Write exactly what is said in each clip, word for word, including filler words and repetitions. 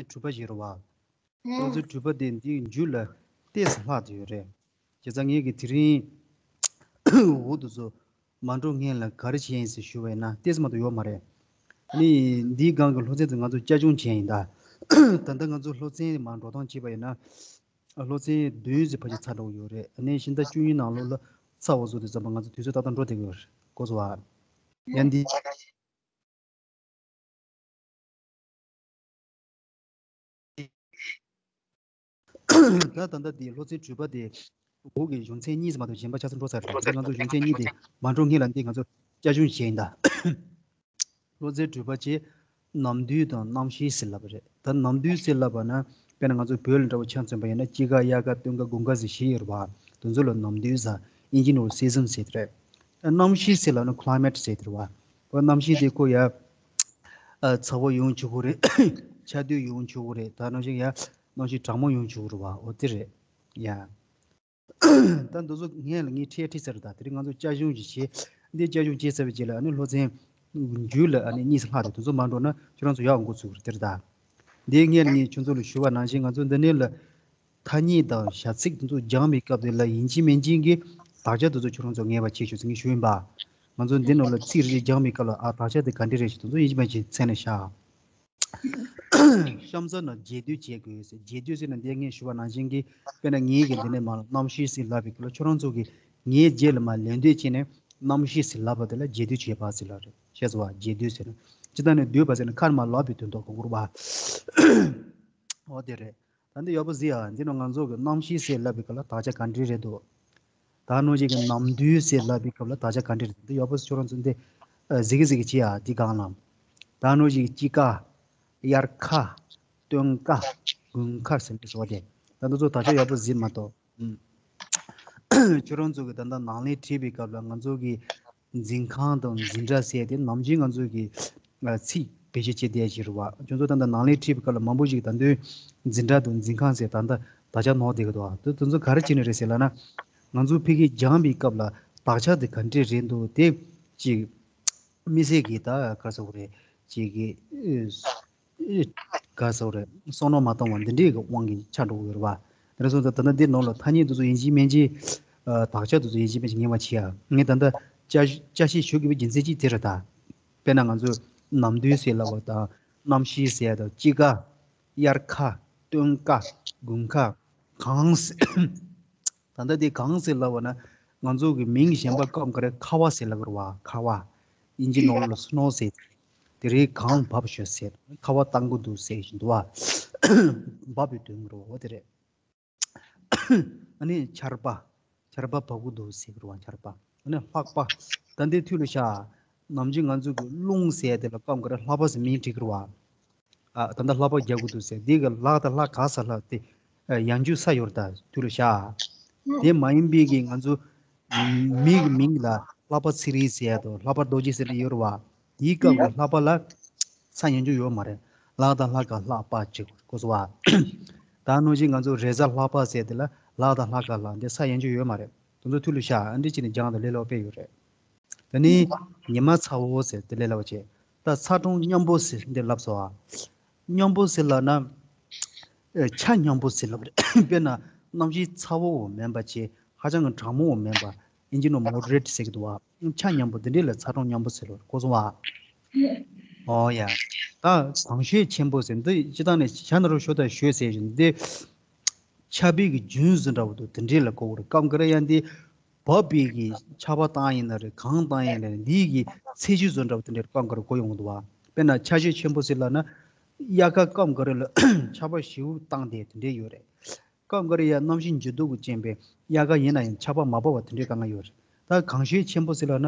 གྲུབ་པ་ཞིག་རེད་བ། སློབ་ཚན་གྲུབ་པ་དེ་འདིའི་མཇུག་ལ་ཏོག་ཙམ་ལྷག་བསྡད་ཡོད་རེད། བྱས་ཙང་ངས་ཀྱི་དེ་རིང་འོ་དེ་ཚོ་མ་འགྲོ་སྔོན་ལ་ག་རེ་བྱས་ཡིན་ཟེར་ཞུས་པ་ཡིན་ན་ཏོག་ཙམ་མ་གཏོགས་ཡོད་མ་རེད། ཨ་ནི་འདིའི་སྒང་གི་སློབ་ཚན་དེ་ང་ཚོ་བསྐྱར་སྦྱོང་བྱས་ཡིན་ད། ད་ལྟ་ང་ཚོ་སློབ་ཚན་མར་འགྲོ་སྟངས་བྱས་པ་ཡིན་ན། སློབ་ཚན་བདུན་ཙམ་ཕལ་ཆེར་ཚར་འགྲོ་གི་ཡོད་རེད། ཨ་ནི་ཕྱི་ཟླ་བཅུ་གཉིས་ནང་ལོགས་ལ་ཚར་བ་བཟོ་དུས་ཙམ་པ་ང་ཚོ་དུས་ཚོད་ཏག་ཏག་འགྲོ་བསྡད་ཀྱི་ཡོད་རེད། གོ་སོང་ཨ། ཡང་འདི། ད་ད་ལྟ་འདི་སློབ་ཚན་དྲུག་པ་དེ་འོག་གི་གཞུང་ཚན་གཉིས་ཙམ་མ་གཏོགས་གཞན་པ་ཆ་ཚང་འགྲོ་ཚར་རེད། ང་ཚོ་གཞུང་ཚན་གཉིས་དེ་མ་འགྲོ་སྔོན་ལ་འདི་ང་ཚོ་བསྐྱར་སྦྱོང་བྱས་ཡིན་ད། སློབ་ཚན་དྲུག་པ་བཅས་ནམ་དུས་དང་གནམ་གཤིས་ཟེར་ལབ་པ་རེད། ད་ནམ་དུས་ཟེར་ལབ་པ་ན་དཔེར་ན་ང་ཚོ་བོད་ལ་འདྲ་བོ་ཆ་མཚོན་པ་ཡིན་ན་དཔྱིད་ཀ་དབྱར་ཁ་སྟོན་ཁ་དགུན་ཁ་ཟེར་བཞི་ཡོད་རེད་བ། དེ་ཚོ་ལ་ནམ་དུས་ཟེར། དབྱིན་ཇི་ནང་ལ་སི་ཛན་ཟེར་དེ་རེད། གནམ་གཤིས་ཟེར་ལབ་ན་ཀླའི་མེཊ་ཟེར་དེ་རེད་བ། འོ་གནམ་གཤིས་དེ་ཁོ་ཡ། ཨ་ཚ་བོ་ཡོང་ཆོག་གི་རེད། ཆར་དུས་ཡོང་ཆོག་གི་རེད། ད་ནང་བཞིན་ཡ་གནམ་གཤིས་གྲང་མོ་ཡོང་ཆོག་གི་རེད་བ། འོ་དེ་རེད། ཡ། ད་འདི་ཚོ་སྔོན་ལ་ངས་ཁྲིད་ཁྲིད་ཚར་ད། དེ་རིང་ང་ཚོ་བསྐྱར་སྦྱོང་ཞིག་བྱེད། འདི་བསྐྱར་སྦྱོང་བྱས་ཚར་བའི་རྗེས་ལ་ཨ་ནི་སློབ་ཚན་མཇུག་ལ་ཨ་ནི་གཉིས་སུ་ལྷག་དེ་དེ་ཚོ་མ་འགྲོ་ན་ཁྱོད་རང་ཚོ་ཡག་འགོ་ཚུགས་རེད་དེ་རེད་ད། འདི་སྔོན་ལ་ངས་ཁྱོད་ཚོ་ལ་ཞུ་བ་ནང་བཞིན་ང་ཚོ་འདི་ནས་ལ་ཐ་སྙད་དང་བྱ་ཚིག་དེ་ཚོ་སྦྱང་བའི་སྐབས་དེ་ལ་ཡིན་གཅིག་མིན་གཅིག་གི་དག་ཆ་དེ་ཚོ་ཁྱོད་རང་ཚོ་ངེས་པ་བྱེད་ཤོག་ཟེར་ངས་ཞུ་ཡིན་པ། ང་ཚོ་འདི་ནང་ལ་ཚིག་རེ་རེ་སྦྱང་བའི་སྐབས་ལ་ཨ་དག་ཆ་དེ་ག་འདྲ་རེད་ཞེས་དེ་ཚོ་ཡིན་གཅིག་མིན་གཅིག་མཚན་ནས་བཞག་གཤམ་གསལ་ན་རྗེས་ཟློས་བྱེད་དགོས་ཟེར། རྗེས་ཟློས་ཟེར་ན་འདི་ངས་ཞུ་བ་ནང་བཞིན་གྱི་དཔེར་ན་ངེད་ཀྱི་འདི་ནས་མར་གནམ་གཤིས་ཟེར་ལབ་པའི་སྐབས་ལ་ཁྱོད་རང་ཚོ་གིས་ངའི་རྗེས་ལ་མར་ལན་ཟློས་བྱས་ནས་གནམ་གཤིས་ཟེར་ལབ་པ་དེ་ལ་རྗེས་ཟློས་བྱེད་པ་ཟེར་ལབ་རེད། ཤེས་སོང་བ། རྗེས་ཟློས་ཟེར་ན་སྤྱིར་བཏང་ནས་ཟློས་པ་ཟེར་ན་ཁ་ནས་མར་ལབ་པའི་དོན་དག་གོ་དགོས་རེད་བ། འོ་དེ་རེད། ད་འདི་ཡག་པོ་གཟིགས་ཨ། འདི་ནང་ང་ཚོ་གི་གནམ་གཤིས་ཟེར་ལབ་པའི་སྐབས་ལ་དག་ཆ་ག་འདྲ་རེད་འདུག་ད་ནང་བཞིན་གྱི་ནམ་དུས་ཟེར་ལབ་པའི་སྐབས་ལ་དག་ཆ་ག་འདྲ་རེད། འདི་ཡག་པོ་ཁྱོད་རང་ཚོ་འདི་ཨ་གཟིགས་གི་གཟིགས་གི་བྱེད་ཨ། འདི་སྒང་ལ། ད་ནང་བཞིན་གྱི་དཔྱིད་ཀ། དབྱར་ཁ། སྟོན་ཀ། དགུན་ཁ་ཟེར་འདི་ཚོ་དེ། ད་འདི་ཚོ་དག་ཆ་ཡག་པོ་གཟིགས་མ་གཏོགས། ཨུམ། ཁྱོད་རང་ཚོ་གི་ད་ལྟ་ནང་ལས་ཁྲིད་པའི་སྐབས་ལ་ང་ཚོ་གི་འཛིན་ཁང་དང་འཛིན་གྲྭ་ཟེར་དེ་ནམ་རྒྱུན་ང་ཚོ་གི་ཨ་ཚིག་བེད་སྤྱོད་བྱེད་བསྡད་ཀྱི་རེད་བ། ཁྱོད་ཚོ་ད་ལྟ་ནང་ལས་ཁྲིད་པའི་སྐབས་ལ་མང་པོ་ཞིག་ད་དུང་འཛིན་གྲྭ་དང་འཛིན་ཁང་ཟེར་ད་ལྟ་དག་ཆ་ནོར་བསྡད་ཀྱི་འདུག་བ། དེ་དེ་ཚོ་ག་རེ་བྱས་ནས་རེད་ཟེར་ལབ་ན། ང་ཚོ་ཕ་གིར་སྦྱངས་པའི་སྐབས་ལ་དག་ཆ་དེ་ག་འདྲས་རེད་འདུག་དེ་ཅིག་དམིགས་བསལ་གྱི་ད་ག་རེ་ཟེར་དགོས་རེད། ཅིག་གི་ཨེ་ག་རེ་ཟེར་དགོས་རེད། བསམ་བློ་མ་བཏང་བ་འདི་འདྲས་ཀྱི་དབང་གིས་ཆགས་འགྲོ་གི་ཡོད་རེད་བ། དེ་རེད་སོང་ཙང་ད་ལྟ་འདི་ནང་ལ་ཐ་སྙད་དེ་ཚོ་ཡིན་གཅིག་མིན་གཅིག་ཨ་དག་ཆ་དེ་ཚོ་ཡིན་གཅིག་མིན་གཅིག་ངེས་པ་བྱེད་ཡ། ངས་ད་ལྟ་བསྐྱར་བསྐྱར་བཤད་ཞུ་དགོས་པའི་རྒྱུ་མཚན་གཅིག་དེ་རེད་ད། དཔེར་ན་ང་ཚོས་ནམ་དུས་ཟེར་ལབ་པ་དང་གནམ་གཤིས་ཟེར་ཡ་དང་དཔྱིད་ཀ། དབྱར་ཁ། སྟོན་ཀ། དགུན་ཁ། གངས་ཟེར། ད་ལྟ་དེ་གངས་ཟེར་ལབ་པ་ན་ང་ཚོ་གི་མིང་གཞན་པ་སྐབས་འགའ་རེ་ཁ་བ་ཟེར་ལབ་ཀྱི་རེད་བ། ཁ་བ། དབྱིན་ཇི་ནང་ལ་སི་ནོ་ཟེར། དེ་རིང་གངས་བབས་ཤག་ཟེར། ཁ་བ་བཏང་གི་འདུག་ཟེར་བཞིན་འདུག་བ། བབས་པའི་དོན་གྱི་རེད་བ། འོ་དེ་རེད། ཨ་ནི་ཆར་པ། ཆར་པ་བབས་ཀྱི་འདུག་ཟེར་གྱི་རེད་བ། ཆར་པ། ཨ་ནི་ལྷགས་པ། ད་འདི་མཐུད་ལ་བཞག་ནམ་རྒྱུན་ང་ཚོ་གི་རླུང་ཟེར་དེ་ལ་སྐབས་འགའ་རེ་ལྷགས་པ་ཟེར་མིང་བྲིས་ཀྱི་རེད་བ། ཨ་ད་ལྟ་ལྷགས་པ་རྒྱག་གི་འདུག་ཟེར། འདི་གི་ལྷགས་དང་ལྷགས་ག་ས་ལྷགས་དེ་ཨ་ཡང་འཇུག་ས་ཡོད་རེད་ད། མཐུད་ལ་བཞག་དེ་མ་ཡིན་པའི་གི་ང་ཚོ་མི་གི་མིང་ལ་ལྷགས་པ་ཚེ་རིང་ཟེར་ཡ་དང་ལྷགས་པ་རྡོ་རྗེ་ཟེར་ཡ་ཡོད་རེད་བ། དེའི་སྐབས་ལ་ལྷགས་པ་ལ་ས་ཡང་འཇུག་ཡོད་མ་རེད། ལྷགས་དང་ལྷགས་ག་ལྷགས་པ་ཅིག་གོ་སོང་བ། ད་ནང་བཞིན་ང་ཚོ་རེས་གཟའ་ལྷག་པ་ཟེར་དེ་ལ་ལྷགས་དང་ལྷགས་ག་ལྷགས་འདི་ས་ཡང་འཇུག་ཡོད་མ་རེད། དེ་ཚོ་མཐུད་ལ་བཞག་ཨ་འདི་ཅི་ནས་སྦྱངས་དང་ལས་སླ་པོ་དཔེ་ཡོད་རེད། ད་ནི་ཉི་མ་ཚ་བོ་ཟེར་དེ་ལས་སླ་པོ་བྱས། ད་ཚ་གྲང་མཉམ་པོ་ཟེར་འདི་ལབ་སོང་ཨ། མཉམ་པོ་ཟེར་ལབ་ན། ཨེ་ཆ་མཉམ་པོ་ཟེར་ལབ་རེད། དཔེར་ན་གནམ་གཤིས་ཚ་བོ་མིན་པ་བྱས་ཧ་ཅང་གི་གྲང་མོ་མིན་པ། དབྱིན་ཇི་ནང་མོ་ཌེ་རེཊ་ཟེར་གི་འདུག་བ། ཆ་མཉམ་པོ་འདི་འདྲས་ལ་ཚ་གྲང་མཉམ་པོ་ཟེར་ལབ་རེད། གོ་སོང་བ། ཨོ་ཡ། ད་གངས་ཤུད་ཆེན་པོ་ཟེར་འདི་སྤྱིར་བཏང་ནས་ཤ་ན་རུ་ཤོ་ད་ཤོད་ཟེར་བཞིན་འདི། ཆར་པའི་གི་རྒྱུན་བཟོ་འདྲ་བོ་འདུག་དེ་འདྲས་ལ་གོ་གི་རེད། སྐབས་འགའ་རེ་ཡང་འདི་བབས་པའི་གི་ཆར་པ་བཏང་ཡིན་ན་རེད། གངས་བཏང་ཡིན་ན་རེད། འདིའི་གི་ཚད་གཞི་བཟོ་འདྲ་བོ་དེ་འདྲས་སྐབས་འགའ་རེ་གོ་ཡོང་གི་འདུག་བ། དཔེར་ན་ཆར་ཤུད་ཆེན་པོ་ཟེར་ལབ་ན་དབྱར་ཁ་སྐབས་འགའ་རེ་ལ་ཆར་པ་ཞེ་པོ་བཏང་བསྡད་དེ་འདྲས་ཡོད་རེད། སྐབས་འགའ་རེ་ཡང་གནམ་གཤིས་འགྱུར་ལྡོག་གི་རྐྱེན་པས་དབྱར་ཁ་ཡིན་ན་ཡང་ཆར་པ་མ་བབས་པ་དེ་འདྲས་དཀའ་ངལ་ཡོད་རེད། ད་གངས་ཤུད་ཆེན་པོ་ཟེར་ལབ་ན་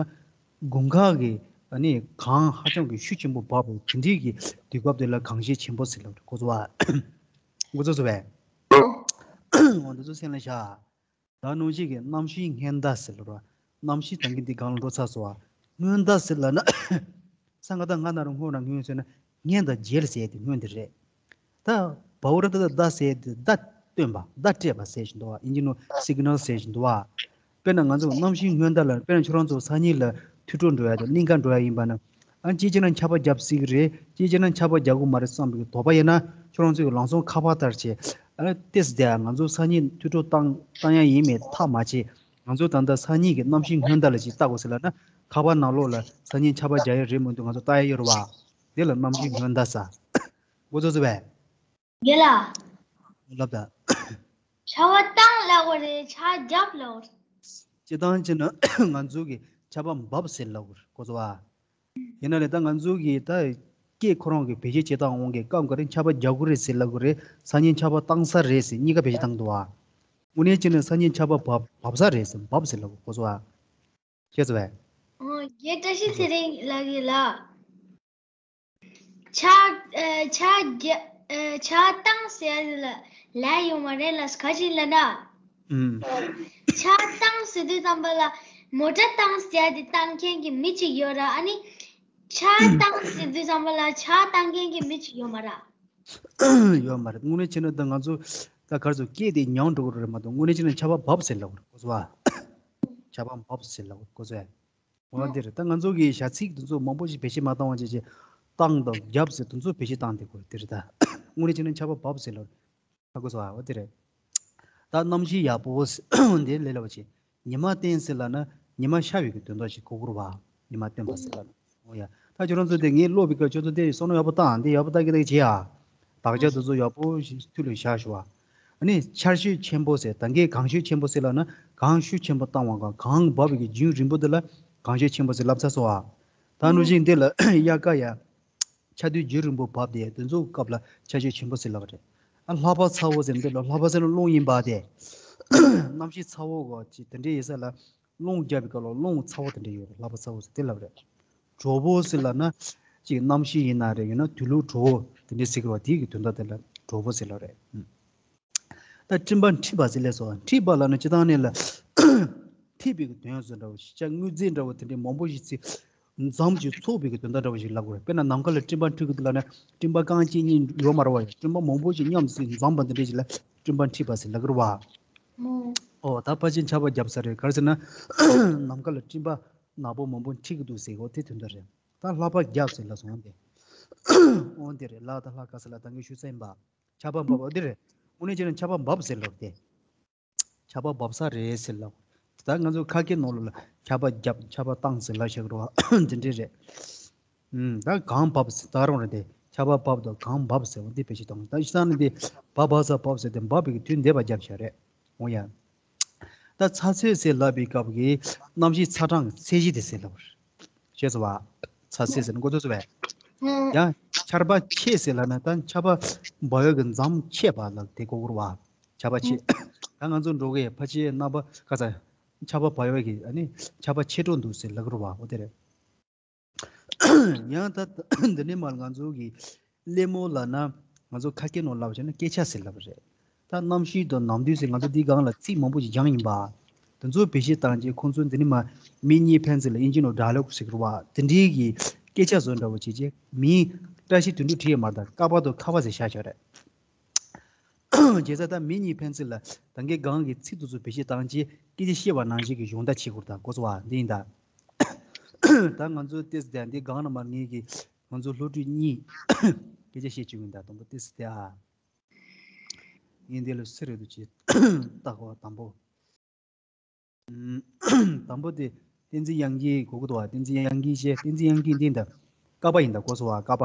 དགུན་ཁ་གི་ཨ་ནི་གངས་ཧ་ཅང་གི་ཤུགས་ཆེན་པོ་བབས་པ་དེ་འདྲས་ཀྱི་དུས་སྐབས་དེ་ལ་གངས་ཤུད་ཆེན་པོ་ཟེར་ལབ་རེད། གོ་སོང་བ། འགོ་ཚུགས་སོང་བས། འོ་འདི་ཚོ་སེམས་ལ་བཞག་ད་ནང་བཞིན་གྱི་གནམ་གཤིས་སྔོན་བརྡ་ཟེར་ལབ་ར། གནམ་གཤིས་ད་གིན་འདི་སྒང་ལ་འགྲོ་ཚར་སོང་བ། སྔོན་བརྡ་ཟེར་ལབ་ན། སང་ག་ད་ང་ན་རུ་སྔོན་ར་སྔོན་ཟེར་ན་སྔོན་དང་རྗེས་ལ་ཟེར་དེ་སྔོན་དེ་རེད། ད་བའོ་ར་ད་ད་ཟེར་དེ་བརྡ་སྟོན་པ་བརྡ་སྤྲད་པ་ཟེར་བཞིན་འདུག་བ། དབྱིན་ཇི་ནང་སི་གི་ནལ་ཟེར་བཞིན་འདུག་བ། དཔེར་ན་ང་ཚོ་གནམ་གཤིས་སྔོན་བརྡ་ལ་དཔེར་ན་ཁྱོད་རང་ཚོ་སང་ཉིན་ལ་ཐུག་འཕྲད་འགྲོ་ཡ་དང་གླིང་ག་འགྲོ་ཡ་ཡིན་པ་ན། ཨ་ཅིའི་ཕྱིར་ན་ཆར་པ་བརྒྱབ་སྲིད་ཀྱི་རེད། ཅིའི་ཕྱིར་ན་ཆར་པ་རྒྱག་དགོས་མ་རེད་བསམ་པའི་དོགས་པ་ཡོད་ན་ཁྱོད་རང་ཚོས་ལམ་སང་ཁ་པར་ལྟར་བྱས། ཨ་ཏེས་དེ་ང་ཚོ་སང་ཉིན་མཐུད་སྒྲོག་བཏང་བཏང་ཡ་ཡིན་མེད་ཐག་མ་ཆད། ང་ཚོ་ད་ལྟ་སང་ཉིན་གྱི་གནམ་གཤིས་སྔོན་བརྡ་ལ་ཅིག་ལྟ་དགོས་ཟེར་ལབ་ན། ཁ་པར་ནང་ལོགས་ལ་སང་ཉིན་ཆར་པ་རྒྱག་ཡ་རེད་མི་འདུག་ང་ཚོ་ལྟ་ཡ་ཡོད་རེད་བ། དེ་ལ་གནམ་གཤིས་སྔོན་བརྡ་ཟེར། མགོ་ཚོས་ཚོས་བས། རྒན་ལགས། ལབ་ད། ཆར་པ་བཏང་ལབ་དགོས་རེད། ཆར་རྒྱབ་ལབ་དགོས་རེད། སྤྱིར་བཏང་བྱས་ན་ང་ཚོ་གི་ཆར་པ་འབབ་ཟེར་ལབ་དགོས་རེད། གོ་སོང་ཨ། ཡིན་ན་ལས་ད་ང་ཚོ་གི་ད་སྐད་ཁོ་རང་གི་བེད་སྤྱོད་བྱེད་སྟངས་དབང་གིས་སྐབས་འགའ་རེ་ཆར་པ་རྒྱག་གི་རེད་ཟེར་ལབ་གི་རེད། སང་ཉིན་ཆར་པ་བཏང་ས་རེད་ཟེར་གཉིས་ཀ་བེད་སྤྱོད་བཏང་འདུག་ཨ། དངོས་གནས་བྱས་ན་སང་ཉིན་ཆར་པ་འབབ་འབབ་ས་རེད་ཟེར་འབབ་ཟེར་ལབ་དགོས། གོ་སོང་ཨ། ཤེས་སོང་བས། ཨོ། རྒན་བཀྲ་ཤིས་ཚེ་རིང་ལགས་ཀྱིས་ལ། ཆར་ཨ་ཆར་རྒྱ་ཨ་ཆར་བཏང་ཟེར་ཡ་ལ་ལབ་ཡོད་མ་རེད་ལ། ག་ཅི་ལབ་ན། ཨུམ། ཆར་བཏང་ཟེར་དུས་ཙམ་པ་ལ་མོ་ཊ་བཏང་ཟེར་ཡ་དེ་བཏང་མཁན་གྱི་མི་གཅིག་ཡོད་ར། ཨ་ནི་ཆར་བཏང་ཟེར་དུས་ཙམ་པ་ལ་ཆར་བཏང་མཁན་གྱི་མི་གཅིག་ཡོད་མ་ར། ཡོད་མ་རེད། དངོས་གནས་བྱས་ན་ད་ང་ཚོ་ད་ག་རེ་ཟེར། སྐད་དེ་ཉམས་འགྲོ་གི་རེད་མ་གཏོགས་དངོས་གནས་བྱས་ན་ཆར་པ་འབབ་ཟེར་ལབ་དགོས་རེད། གོ་སོང་ཨ། ཆར་པ་འབབ་ཟེར་ལབ་དགོས། གོ་སོང་ཨ། འོ་འདི་རེད། ད་ང་ཚོ་གི་བྱ་ཚིག་དེ་ཚོ་མང་པོ་ཞིག་བེད་སྤྱོད་མ་བཏང་བ་བྱས་བྱས། བཏང་དང་བརྒྱབ་ཟེར་དེ་ཚོ་བེད་སྤྱོད་བཏང་བསྡད་དགོས་རེད། དེ་རེད་ད། དངོས་གནས་བྱས་ན་ཆར་པ་འབབ་ཟེར་ལབ། ཧ་གོ་སོང་ཨ། འོ་དེ་རེད། ད་གནམ་གཤིས་ཡག་པོ་འདི་ལས་སླ་པོ་ཆེ། ཉི་མ་བསྟན་ཟེར་ལབ་ན་ཉི་མ་ཤར་བའི་གི་དོན་དག་ཞིག་གོ་དགོས་རེད་བ། ཉི་མ་བསྟན་པ་ཟེར་ལབ་ན། འོ་ཡ། ད་ཁྱོད་རང་ཚོ་དེ་ངས་ཀློག་པའི་སྐབས་ཁྱོད་ཚོ་དེ་བསམ་བློ་ཡག་པོ་བཏང་། འདི་ཡག་པོ་ལྟ་གི་ལྟ་གི་བྱེད་ཨ། དག་ཆ་དེ་ཚོ་ཡག་པོ་ཞིག་ཐུགས་ལ་བཞག་ཤོག་ཨ། ཨ་ནི་ཆར་ཞོད་ཆེན་པོ་ཟེར། ད་གིན་གངས་ཞོད་ཆེན་པོ་ཟེར་ལབ་ན་གངས་ཞོད་ཆེན་པོ་བཏང་བ་གང་། གངས་འབབ་པའི་གི་རྒྱུན་རིང་པོ་དེ་ལ་གངས་ཞོད་ཆེན་པོ་ཟེར་ལབ་ཚར་སོང་ཨ། ད་ནུ་ཞིག་འདི་ལ་དབྱར་ཁ་ཡ། ཆར་དུས་རྒྱུན་རིང་པོ་བབས་ཏེ་དེ་ཚོ་སྐབས་ལ་ཆར་ཞོད་ཆེན་པོ་ཟེར་ལབ་པ་རེད། ཨ་ལྷགས་པ་ཚ་བོ་ཟེར་འདི་ལ། ལྷགས་པ་ཟེར་ན་རླུང་ཡིན་པ་དེ། གནམ་གཤིས་ཚ་བོ་གོ་ཅིག་དེ་འདྲའི་ཡིན་ས་ལ། རླུང་རྒྱབ་པའི་སྐབས་ལ་རླུང་ཚ་བོ་དེ་འདྲ་ཡོད་རེད། ལྷགས་པ་ཚ་བོ་ཟེར་དེ་ལབ་རེད། དྲོ་པོ་ཟེར་ལབ་ན་ཅིག་གནམ་གཤིས་ཡིན་ན་རེད། ཡང་ན་དུས་ལུགས་དྲོ་བོ་དེ་འདྲ་ཟེར་གི་རེད་བ། དེའི་གི་དོན་དག་དེ་ལ་དྲོ་པོ་ཟེར་ལབ་རེད། ད་སྤྲིན་པ་འཁྲིགས་པ་ཟེར་ལབ་སོང་། འཁྲིགས་པ་ལབ་ན་སྤྱིར་བཏང་ནས་ལ་འཁྲིགས་པའི་གི་དོན་ཟེར་འདྲ་བོ་ཞིག། ཅ་དངོས་རྫས་འདྲ་བོ་དེ་འདྲའི་མང་པོ་ཞིག་ཚིག་འཛོམས་ཀྱིས་ཚོགས་པའི་གི་དོན་དག་འདྲ་བོ་ཞིག་ལབ་དགོས་རེད། དཔེར་ན་ནམ་མཁའ་ལ་སྤྲིན་པ་འཁྲིགས་ཀྱི་འདུག་ལབ་ན་སྤྲིན་པ་རྐང་གཅིག་གཉིས་ཡོད་མ་རེད་བ། སྤྲིན་པ་མང་པོ་ཞིག་མཉམ་དུ་འཛོམས་པ་འདི་འདྲ་ཞིག་ལ་སྤྲིན་པ་འཁྲིགས་པ་ཟེར་ལབ་ཀྱི་རེད་བ། ཨོ། ཨོ་ད་ཕལ་ཆེར་ཆར་པ་བརྒྱབ་ས་རེད། ག་རེ་ཟེར་ན་ནམ་མཁའ་ལ་སྤྲིན་པ་ནག་པོ་མང་པོ་འཁྲིགས་ཀྱི་འདུག་ཟེར་གོ། དེ་དོན་དག་རེད། ད་ལྷགས་པ་བརྒྱབ་ཟེར་ལབ་སོང་དེ། ཨོ་དེ་རེད། ལ་ད་ལྷགས་པ་ཟེར་ལ་ད་ངས་ཞུ་ས་ཡིན་པ། ཆར་པ་འབབ་པ་འདི་རེད། དངོས་གནས་བྱས་ན་ཆར་པ་འབབ་ཟེར་ལབ་སྟེ། ཆར་པ་འབབ་ས་རེད་ཟེར་ལབ། ད་ང་ཚོ་ཁ་སྐད་ནང་ལོགས་ལ་ཆར་པ་བརྒྱབ། ཆར་པ་བཏང་ཟེར་ལབ་བཞག་གི་རེད་བ། འདི་འདྲས་རེད། ཨུམ། ད་གངས་བབས་ཟེར་ད་རུང་རེད་དེ། ཆར་པ་བབས་དང་གངས་བབས་ཟེར་བ་འདི་བེད་སྤྱོད་བཏང་། ད་ཤི་ས་ནི་འདི་བབས་བབས་ས་བབས་ཟེར་དེ་འབབ་པའི་གི་དུས་འདས་པ་བརྒྱབ་བཞག་རེད། འོ་ཡ། ད་ཚ་ཚོད་ཟེར་ལབ་པའི་སྐབས་ཀྱི་གནམ་གཤིས་ཚ་གྲང་གི་ཚད་གཞི་དེ་ཟེར་ལབ་པ་རེད། ཤེས་སོང་བ། ཚ་ཚོད་ཟེར་ན་མགོ་ཚོས་སོང་བས། ཡང་ཆར་པ་ཆེ་ཟེར་ལབ་ན་ད་ཆར་པ་འབབ་ཡག་གི་མཚམས་ཆད་པ་ལ་དེ་གོ་དགོས་རེད་བ། ཆར་པ་ཆེ། ད་ང་ཚོ་འགྲོ་གི་ཕལ་ཆེར་རྣམ་པ་ག་ས་ཆར་པ་འབབ་ཡག་གི་ཨ་ནི་ཆར་པ་ཆེ་འགྲོ་འདུག་ཟེར་ལབ་ཀྱི་རེད་བ། འོ་དེ་རེད། ཡང་ད་འདི་ནས་མར་ང་ཚོ་གི་གླེང་མོལ་ལབ་ན་ང་ཚོ་ཁ་སྐད་ནང་ལབ་བྱས་ན་སྐད་ཆ་ཟེར་ལབ་པ་རེད། ད་གནམ་གཤིས་དང་ནམ་དུས་ཟེར་ང་ཚོ་འདི་སྒང་ལ་ཚིག་མང་པོ་ཞིག་སྦྱངས་ཡིན་པ། དེ་ཚོ་བེད་སྤྱོད་བཏང་རྗེས་ཁོང་ཚོ་འདི་ནས་མར་མི་གཉིས་ཕན་ཚུན་ལ་ཨིན་ཇི་ནང་dialogue་ཟེར་གྱི་རེད་བ། དེ་འདྲའི་གི་སྐད་ཆ་བཟོ་འདྲ་བོ་བྱས་རྗེས་མིང་བཀྲ་ཤིས་དོན་གྲུབ་བྲིས་ཡོད་མ་རེད། ད་ཀ་པ་དང་ཁ་པ་ཟེར་བཞག་བཞག་རེད། བྱས་ཙང་ད་མི་གཉིས་ཕན་ཚུན་ལ་ད་གིན་སྒང་གི་ཚིག་དེ་ཚོ་བེད་སྤྱོད་བཏང་རྗེས་སྐད་ཆ་བཤད་པ་ནང་བཞིན་གྱི་སྦྱོང་བརྡར་བྱེད་དགོས་རེད། ད་གོ་སོང་བ། འདི་ཡིན་ད། ད་ང་ཚོ་ཏེས་དེ་འདི་སྒང་ལ་མར་ངེད་ཀྱི་ང་ཚོ་སློབ་ཕྲུག་གཉིས་སྐད་ཆ་བཤད་བཅུག་གི་ཡིན་ད། དང་པོ་ཏེས་དེ་ཨ། ངས་འདི་ལ་སུ་རེད་འདུག་ཅེས་ལྟ་གོ། དང་པོ། དང་པོ་དེ་བསྟན་འཛིན་དབྱངས་སྐྱིད་གོ་གི་འདུག་བ། བསྟན་འཛིན་དབྱངས་སྐྱིད་ཅེས། བསྟན་འཛིན་དབྱངས་སྐྱིད་འདི་ད་ཀ་པ་ཡིན་ད། གོ་སོང་བ། ཀ་པ།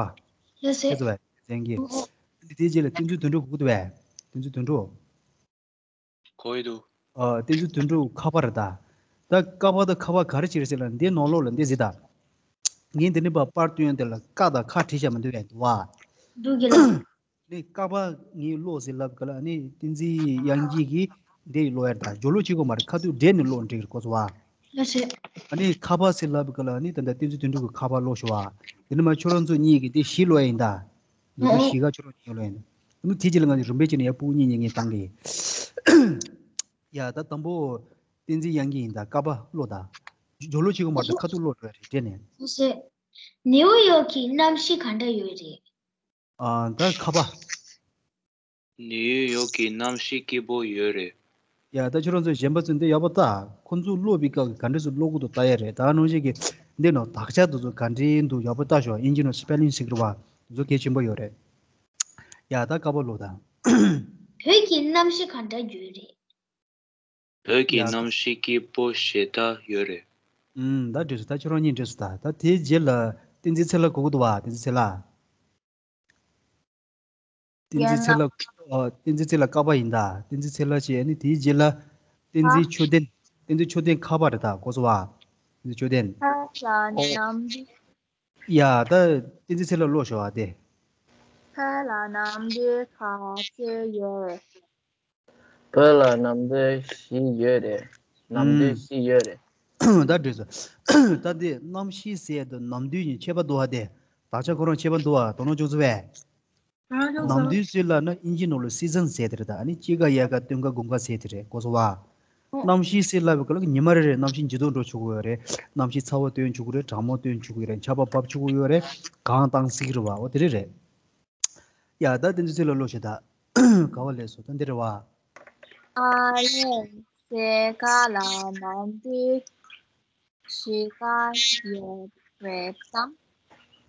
ལགས་སོ། ཤེས་སོང་བས། བསྟན་འཛིན་དབྱངས་སྐྱིད། འོ། འདི་དེའི་རྗེས་ལ་བསྟན་འཛིན་དོན་གྲུབ་གོ་གི་འདུག་བས། བསྟན་འཛིན་དོན་གྲུབ། གོ་ཡི་འདུག་ཨ། བསྟན་འཛིན་དོན་གྲུབ་ཁ་པ་རེད་ད། ད་ཀ་པ་དང་ཁ་པ་ག་རེ་བྱེད་རེད་ཟེར་ལ་འདི་ནང་ལོགས་ལ་འདི་ཟེར་ད། ངས་འདི་ནས་པར་པར་སྟོན་དེ་ལ་ཀ་དང་ཁ་བྲིས་བཞག་མི་འདུག་བས། འདུག་བ། འདུག་གི་ལགས། ནས་ཀ་པ་ངས་ཀློག་ཟེར་ལབ་ག་ལ་ནི་བསྟན་འཛིན་དབྱངས་སྐྱིད་ཀྱིས་འདི་ཀློག་ཡར་ད་སྦྱོར་ཀློག་བྱེད་དགོས་མ་རེད། ཁ་ཐུག་འགྲེལ་ནས་ཀློག་འགྲིག་གི་རེད། གོ་སོང་བ། ལགས་སོ། ཨ་ནི་ཁ་པ་ཟེར་ལབ་ག་ལ་ནི་ད་ལྟ་བསྟན་འཛིན་དོན་གྲུབ་ཀྱི་ཁ་པ་ཀློག་ཤོག་བ། དེ་ནས་མར་ཁྱོད་རང་ཚོ་གཉིས་ཀྱིས་འདི་བཞི་ཀློག་ཡ་ཡིན་ད། འདི་ཚོ་བཞི་ཀ་ཁྱོད་རང་གཉིས་ཀློག་ཡ་ཡིན། ཨ་ནི་དེ་རྗེས་ལ་ང་ཚོ་རིམ་པས་བྱས་ནས་ཡར་ཕྲུ་གུ་གཉིས་གཉིས་ངས་བཏང་གི། ཡ་ད་དང་པོ་བསྟན་འཛིན་དབྱངས་སྐྱིད་ཡིན་ད། ཀ་པ་ཀློག་ད། སྦྱོར་ཀློག་བྱེད་དགོས་མ་རེད། ཁ་ཐུག་ཀློག་འགྲོ་ཡ་རེད་དེ་ནས། ལགས་སོ། ནེའུ་ཡོག་གི་གནམ་གཤིས་ག་འདྲ་ཡོད་རེད། ཨ། ད་ཁ་པ། ནེའུ་ཡོག་གི་གནམ་གཤིས་སྐྱིད་པོ་ཡོད་རེད། ཡ་ད་ཁྱོད་རང་ཚོ་གཞན་པ་ཚོ་འདི་ཡག་པོ་ལྟ། ཁོང་ཚོ་ཀློག་པའི་སྐབས་ཀྱི་ག་འདྲས་སུ་ཀློག་གི་འདུག་ལྟ་ཡ་རེད། ད་ནང་བཞིན་གྱི་ འདི་ནང་དག་ཆ་དེ་ཚོ་ག་འདྲའི་འདུག་ཡག་པོ་ལྟ་ཤོག་ཨིན་ཇི་ནང་སི་པེ་ལིང་ཞིག་རེད་བ། དེ་ཚོ་གལ་ཆེན་པོ་ཡོད་རེད། ཡ་ད་ཀ་པ་ལོ་ད། བོད་ཀྱི་གནམ་གཤིས་གང་འདྲ་ཡོད་རེད། བོད་ཀྱི་ཡ་གནམ་གཤིས་སྐྱིད་པོ་ཞེ་དྲག་ཡོད་རེད། ཨུམ་ད་འགྲིག་སོང་། ད་ཁྱོད་རང་གཉིས་འགྲིག་སོང་། ད་ད་དེའི་རྗེས་ལ་བསྟན་འཛིན་ཚེ་ལགས་གོ་གི་འདུག་བ། བསྟན་འཛིན་ཚེ་ལགས། བསྟན་འཛིན་ཚེ་ལགས། ཨ། བསྟན་འཛིན་ཚེ་ལགས་ཀ་པ་ཡིན་ད། བསྟན་འཛིན་ཚེ་ལགས་བྱས་ནི་དེའི་རྗེས་ལ། བསྟན་འཛིན་ཆོས་ལྡན། བསྟན་འཛིན་ཆོས་ལྡན་ཁ་པ་རེད་ད། གོ་སོང་བ། བསྟན་འཛིན་ཆོས་ལྡན། ཕ་ལ་ཨོ། ནམ་དུས། ཡ་ད་བསྟན་འཛིན་ཚེ་ལགས་ཀློག་ཤོག་ཨ་དེ། ཕ་ལ་ནམ་དུས་ག་ཚོད་ཡོད། བོད་ལ་ནམ་དུས་བཞི་ཡོད་རེད། ནམ་དུས་ཨུམ། བཞི་ཡོད་རེད། ད་འགྲིག་སོང་། ད་འདི་གནམ་གཤིས་ཟེར་དང་ནམ་དུས་གཉིས་ཁྱད་པར་འདུག་བ་དེ། དག་ཆ་ཁོ་རང་ཁྱད་པར་འདུག་བ། དོ་སྣང་བྱུང་སོང་བས། ནམ་དུས་ཟེར་ལབ་ན་ཨིན་ཇི་ནང་ལ་སི་ཛན་ཟེར་དེ་རེད་ད། ཨ་ནི་དཔྱིད་ཀ་ཡལ་ག་སྟོན་ཀ་དགུན་ཀ་ཟེར་དེ་རེད། གོ་སོང་བ། གནམ་གཤིས་ཟེར་ལབ་པའི་སྐབས་ལ་ཉི་མ་རེ་རེ་གནམ་གཤིས་ཇེ་སྡུག་འགྲོ་བཅུག་གི་ཡོད་རེད། གནམ་གཤིས་ཚ་བོ་སྟོན་བཅུག་གི་ཡོད་རེད། གྲང་མོ་སྟོན་བཅུག་གི་ཡོད་རེད། ཆར་པ་བབས་བཅུག་གི་ཡོད་རེད། གངས་བཏང་སྲིད་ཀྱི་རེད་བ། འོ་དེ་རེད་རེད། ཡ་ད་བསྟན་འཛིན་ཚེ་ལགས་ཀློག་ཤོག་ད། ག་བ་ལས་སོ་ད་འདི་རེད་བ། ཨ་ལེ་སི་ཀ་ལ་ནམ་དུས་བཞི་ཀ་ཡོད་རེད་དམ།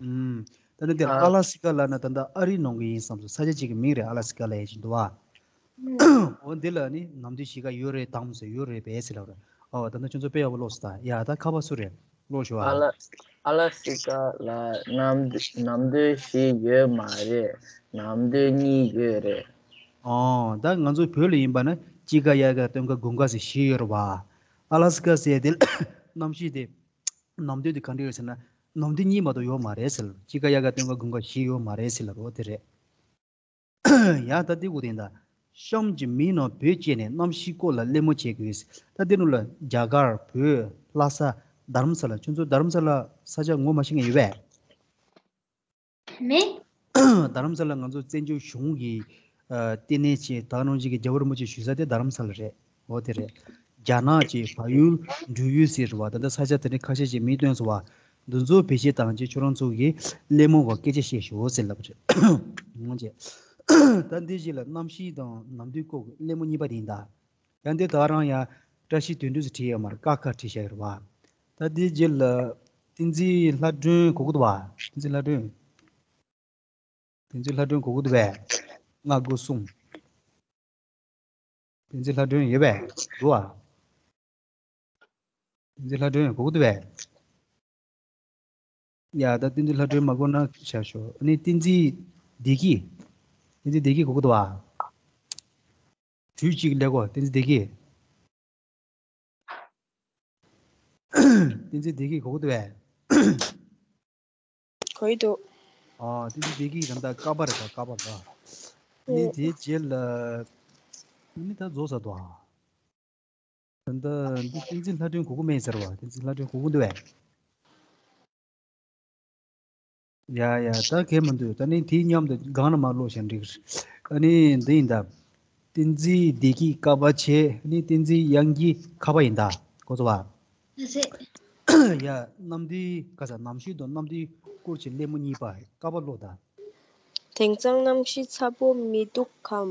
ཨུམ། ད་ནི་འདིར་ཨ་ལ་སི་ཀ་ལབ་ན་ད་ལྟ་ཨ་རིའི་ནང་གི་ཡིན་བསམ་སོང་། ས་ཆ་གཅིག་གི་མིང་རེད། ཨ་ལ་སི་ཀ་ལབ་ཡ་ཅིག་འདུག་བ། ཨུམ། འོ་འདི་ལ་ནི་ནམ་དུས་བཞི་ཀ་ཡོད་རེད་དམ་ཟེར། ཡོད་རེད་པས་ཟེར་ལབ་རེད། ཨོ་ད་ནི་ཁྱོད་ཚོ་དཔེ་ཡག་པོ་ཀློག་སོང་ད། ཡ་ད་ཁ་པ་སུ་རེད། ཀློག་ཤོག་ཨ། ཨ་ལ་ཨ་ལ་སི་ཀ་ལ་ནམ་ནམ་དུས་བཞི་ཡོད་མ་རེད། ནམ་དུས་གཉིས་ཡོད་རེད། ཨོ་ད་ང་ཚོ་བོད་ལ་ཡིན་པ་ན་དཔྱིད་ཀ་ཡལ་ག་སྟོན་ཀ་དགུན་ཀ་ཟེར་བཞི་ཡོད་རེད་བ། ཨ་ལ་སི་ཀ་ཟེར་དེ་གནམ་གཤིས་དེ་ནམ་དུས་དེ་ག་འདྲ་ཡོད་ཟེར་ན་ནམ་དུས་གཉིས་མ་གཏོགས་ཡོད་མ་རེད་ཟེར། དཔྱིད་ཀ་ཡལ་ག་སྟོན་ཀ་དགུན་ཀ་བཞི་ཡོད་མ་རེད་ཟེར་ལབ་རོགས་དེ་རེད། ཡང་ད་འདི་གུ་དེ་ད། གཤམ་གྱི་མིང་ནང་བོད་ཅེས་ནས་གནམ་གཤིས་སྐོར་ལ་གླེང་མོལ་བྱེད་དགོས། ད་འདི་ནང་ལ་རྒྱ་གར། བོད། ལྷ་ས། རྡ་རམ་ས་ལ། ཁྱོད་ཚོ་རྡ་རམ་ས་ལ་ས་ཆ་ངོ་མ་ཤེས་མཁན་ཡོད་པས། མེད། རྡ་རམ་ས་ལ་ང་ཚོ་བཙན་བྱོལ་གཞུང་གི་ཨ་ལྟེ་གནས་ཆེ་ད་ག་ནང་བཞིན་གྱི་རྒྱལ་བ་རིན་པོ་ཆེ་བཞུགས་ས་དེ་རྡ་རམ་ས་ལ་རེད། འོ་དེ་རེད། རྒྱ་ནག་གི་བལ་ཡུལ་འབྲུག་ཡུལ་ཟེར་བ་ད་ལྟ་ས་ཆ་དེ་འདྲ་ཁ་ཤས་ཤིག་མིང་བཏོན་སོང་བ། འདི་ཚོ་བེད་སྤྱོད་བཏང་རྗེས་ཁྱོད་རང་ཚོ་གིས་གླེང་མོལ་བ་སྐད་ཆ་བཤད་ཤོག་ཟེར་ལབ་པ་རེད། འོ་བྱས། ད་འདི་རྗེས་ལ་གནམ་གཤིས་དང་ནམ་དུས་སྐོར་གྱི་གླེང་མོལ་གཉིས་པ་དེ་ཡིན་ད། ཡང་འདི་ད་རང་ཡང་བཀྲ་ཤིས་དོན་གྲུབ་ཟེར་བྲིས་ཡོད་མ་རེད། ཀ་ཁ་བྲིས་བཞག་ཡོད་རེད་བ། ད་འདི་རྗེས་ལ་བསྟན་འཛིན་ལྷ་སྒྲོན་གོ་གི་འདུག་བ། བསྟན་འཛིན་ལྷ་སྒྲོན། བསྟན་འཛིན་ལྷ་སྒྲོན་གོ་གི་འདུག་པས། ལྔ་དགུ་གསུམ། བསྟན་འཛིན་ལྷ་སྒྲོན་ཡོད་པས། འདུག་བ། བསྟན་འཛིན་ལྷ་སྒྲོན་གོ་གི་འདུག་པས། ཡ་ད་བསྟན་འཛིན་ལྷ་སྒྲོན་མ་གོ་ན་བྱ་ཤོག་ཨ་ནི་བསྟན་འཛིན་བདེ་སྐྱིད། བསྟན་འཛིན་བདེ་སྐྱིད་གོ་གི་འདུག་བ། དུས་གཅིག་ལས་གོ་བསྟན་འཛིན་བདེ་སྐྱིད། བསྟན་འཛིན་བདེ་སྐྱིད་གོ་གི་འདུག་པས། གོ་ཡི་འདུག་ཨ་བསྟན་འཛིན་བདེ་སྐྱིད་ད་ལྟ་ཀ་པ་རེད་ད། ཀ་པ་རེད། ཨ་ནི་ཨེ། དེའི་རྗེས་ལ་ཨ་ནི་ད་རྫོགས་ས་འདུག་ཨ། ད་ལྟ་འདི་བསྟན་འཛིན་ལྷ་སྒྲོན་གོ་གི་མེད་ཟེར་བ། བསྟན་འཛིན་ལྷ་སྒྲོན་གོ་གི་འདུག་པས། ཡ་ཡ་ད་གལ་མི་འདུག་ད་ནི་དེའི་མཉམ་དུ་སྒང་ལ་མར་ཀློག་བཞག་འགྲིག་ཨ་ནི་འདི་ཡིན་ད། བསྟན་འཛིན་བདེ་སྐྱིད་ཀ་པ་བྱས། ཨ་ནི་བསྟན་འཛིན་དབྱངས་སྐྱིད་ཁ་པ་ཡིན་ད། གོ་སོང་བ། ཡ་གནམ་དུས་ག་ས་གནམ་གཤིས་དང་གནམ་དུས་སྐོར་གྱི་གླེང་མོལ་གཉིས་པ་ཀ་པ་ཀློག་ད། དེང་སང་གནམ་གཤིས་ཚ་པོ་མི་འདུག་གམ།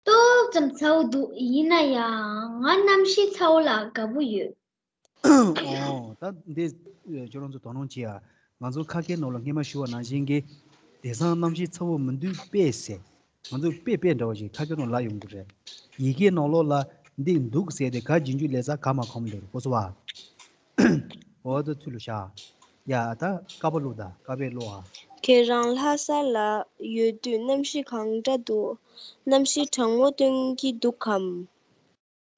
ཏོག་ཙམ་ཚ་བོ་འདུག་ཡིན་ན་ཡང་ང་གནམ་གཤིས་ཚ་བོ་ལ་དགའ་པོ་ཡོད། ཨོ། ད་འདི་ཁྱོད་རང་ཚོ་དོ་སྣང་བྱེད་ཨ། ང་ཚོ་ཁ་སྐད་ནང་ལ་སྔས་མ་ཞུ་བ་ནང་བཞིན་གྱི་དེང་སང་གནམ་གཤིས་ཚ་བོ་མི་འདུག་པས་ཟེར། ང་ཚོ་པས་པས་འདྲ་བ་ཞིག་ཁ་སྐད་ནང་ལབ་ཡོང་གི་རེད། ཡི་གེ་ནང་ལོགས་ལ་འདི་འདུག་ཟེར་ཏེ་ག་རྗེས་འཇུག་ལས་ས་ག་མ་གོམས་འདུག་གོ་སོང་བ། འོ་ད་ཚུལ་ལ་བཞག་ཡ་ད་ཀ་པ་ཀློག་ད། ཀ་པས་ཀློག་ཨ། ཁྱེད་རང་ལྷ་ས་ལ་ཡོད་དུས་གནམ་གཤིས་གང་འདྲ་འདུག་གནམ་གཤིས་གྲང་མོ་སྟོན་གྱི་འདུག་གམ།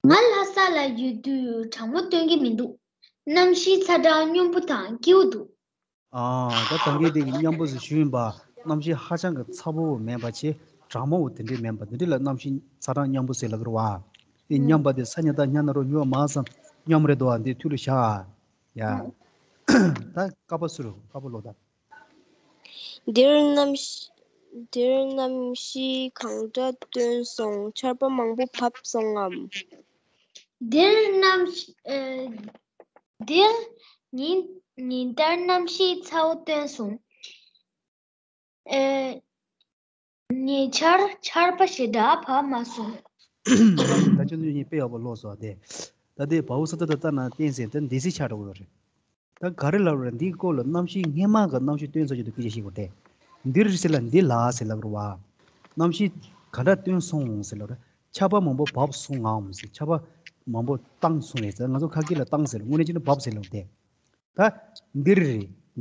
ང་ལྷ་ས་ལ་ཡོད་དུས་གྲང་མོ་སྟོན་གྱི་མི་འདུག་གནམ་གཤིས་ཚ་གྲང་སྙོམས་པོ་དང་སྐྱིད་པོ་འདུག་ཨ། ད་ད་གིན་དེ་གི་སྙོམས་པོ་ཟེར་ཞུས་ཡིན་པ། གནམ་གཤིས་ཧ་ཅང་གི་ཚ་པོ་མིན་པ་བྱས། གྲང་མོ་དེ་འདྲས་མིན་པ། དེ་འདྲས་ལ་གནམ་གཤིས་ཚ་གྲང་སྙོམས་པོ་ཟེར་ལབ་ཀྱི་རེད་བ། དེ་སྙོམས་པ་དེ་ས་ཉ་ད་ཉ་ན་རོ་ཉོ་མ་སམ་སྙོམས་རེད་དོ། འདི་ཐུགས་ལ་བཞག་ཨ། ཡ། ད་ཀ་པ་སུ་རུ་ཀ་པ་ཀློག་ད། འདིར་གནམ་གཤིས་འདིར་གནམ་གཤིས་གང་འདྲ་སྟོན་སོང་། ཆར་པ་མང་པོ་བབས་སོང་ངམ། འདིར་གནམ་གཤིས་ཨ། འདིར་ཉིན་ཉིན་ལྟར་གནམ་གཤིས་ཚ་བོ་སྟོན་སོང་། ཨ། ཉེ་ཆར་ཆར་པ་ཞེ་དྲག་བབས་མ་སོང་། ད་ཁྱོད་ཚོ་གཉིས་དཔེ་ཡག་པོ་ཀློག་སོང་དེ། ད་དེ་བའུ་ས་ཏ་ད་ལྟ་ན་བསྟན་ཟིན་དེ་འདི་སི་ཆགས་འགྲོ་གི་ཡོད་རེད། ད་ག་རེ་ལབ་རེད། འདིའི་སྐོར་ལ་རྣམ་ཤེས་སྔས་མ་གི་རྣམ་ཤེས་སྟོན་ཚར་རྗེས་དུ་སྐད་ཆ་བཤད་དགོས་ཏེ། འདིར་ཟེར་ལ་འདི་ལ་ཟེར་ལབ་རེད་བ། རྣམ་ཤེས་ག་འདྲ་སྟོན་སོང་ཟེར་ལབ་རེད། ཆར་པ་མང་པོ་བབས་སོང་ངམ་ཟེར། ཆར་པ་མང་པོ་བཏང་སོང་བས་ཟེར། ང་ཚོ་ཁ་སྐད་ལ་བཏང་ཟེར། དངོས་གནས་བྱས་ན་བབས་ཟེར་ལབ་སྟེ། ད་འདིར་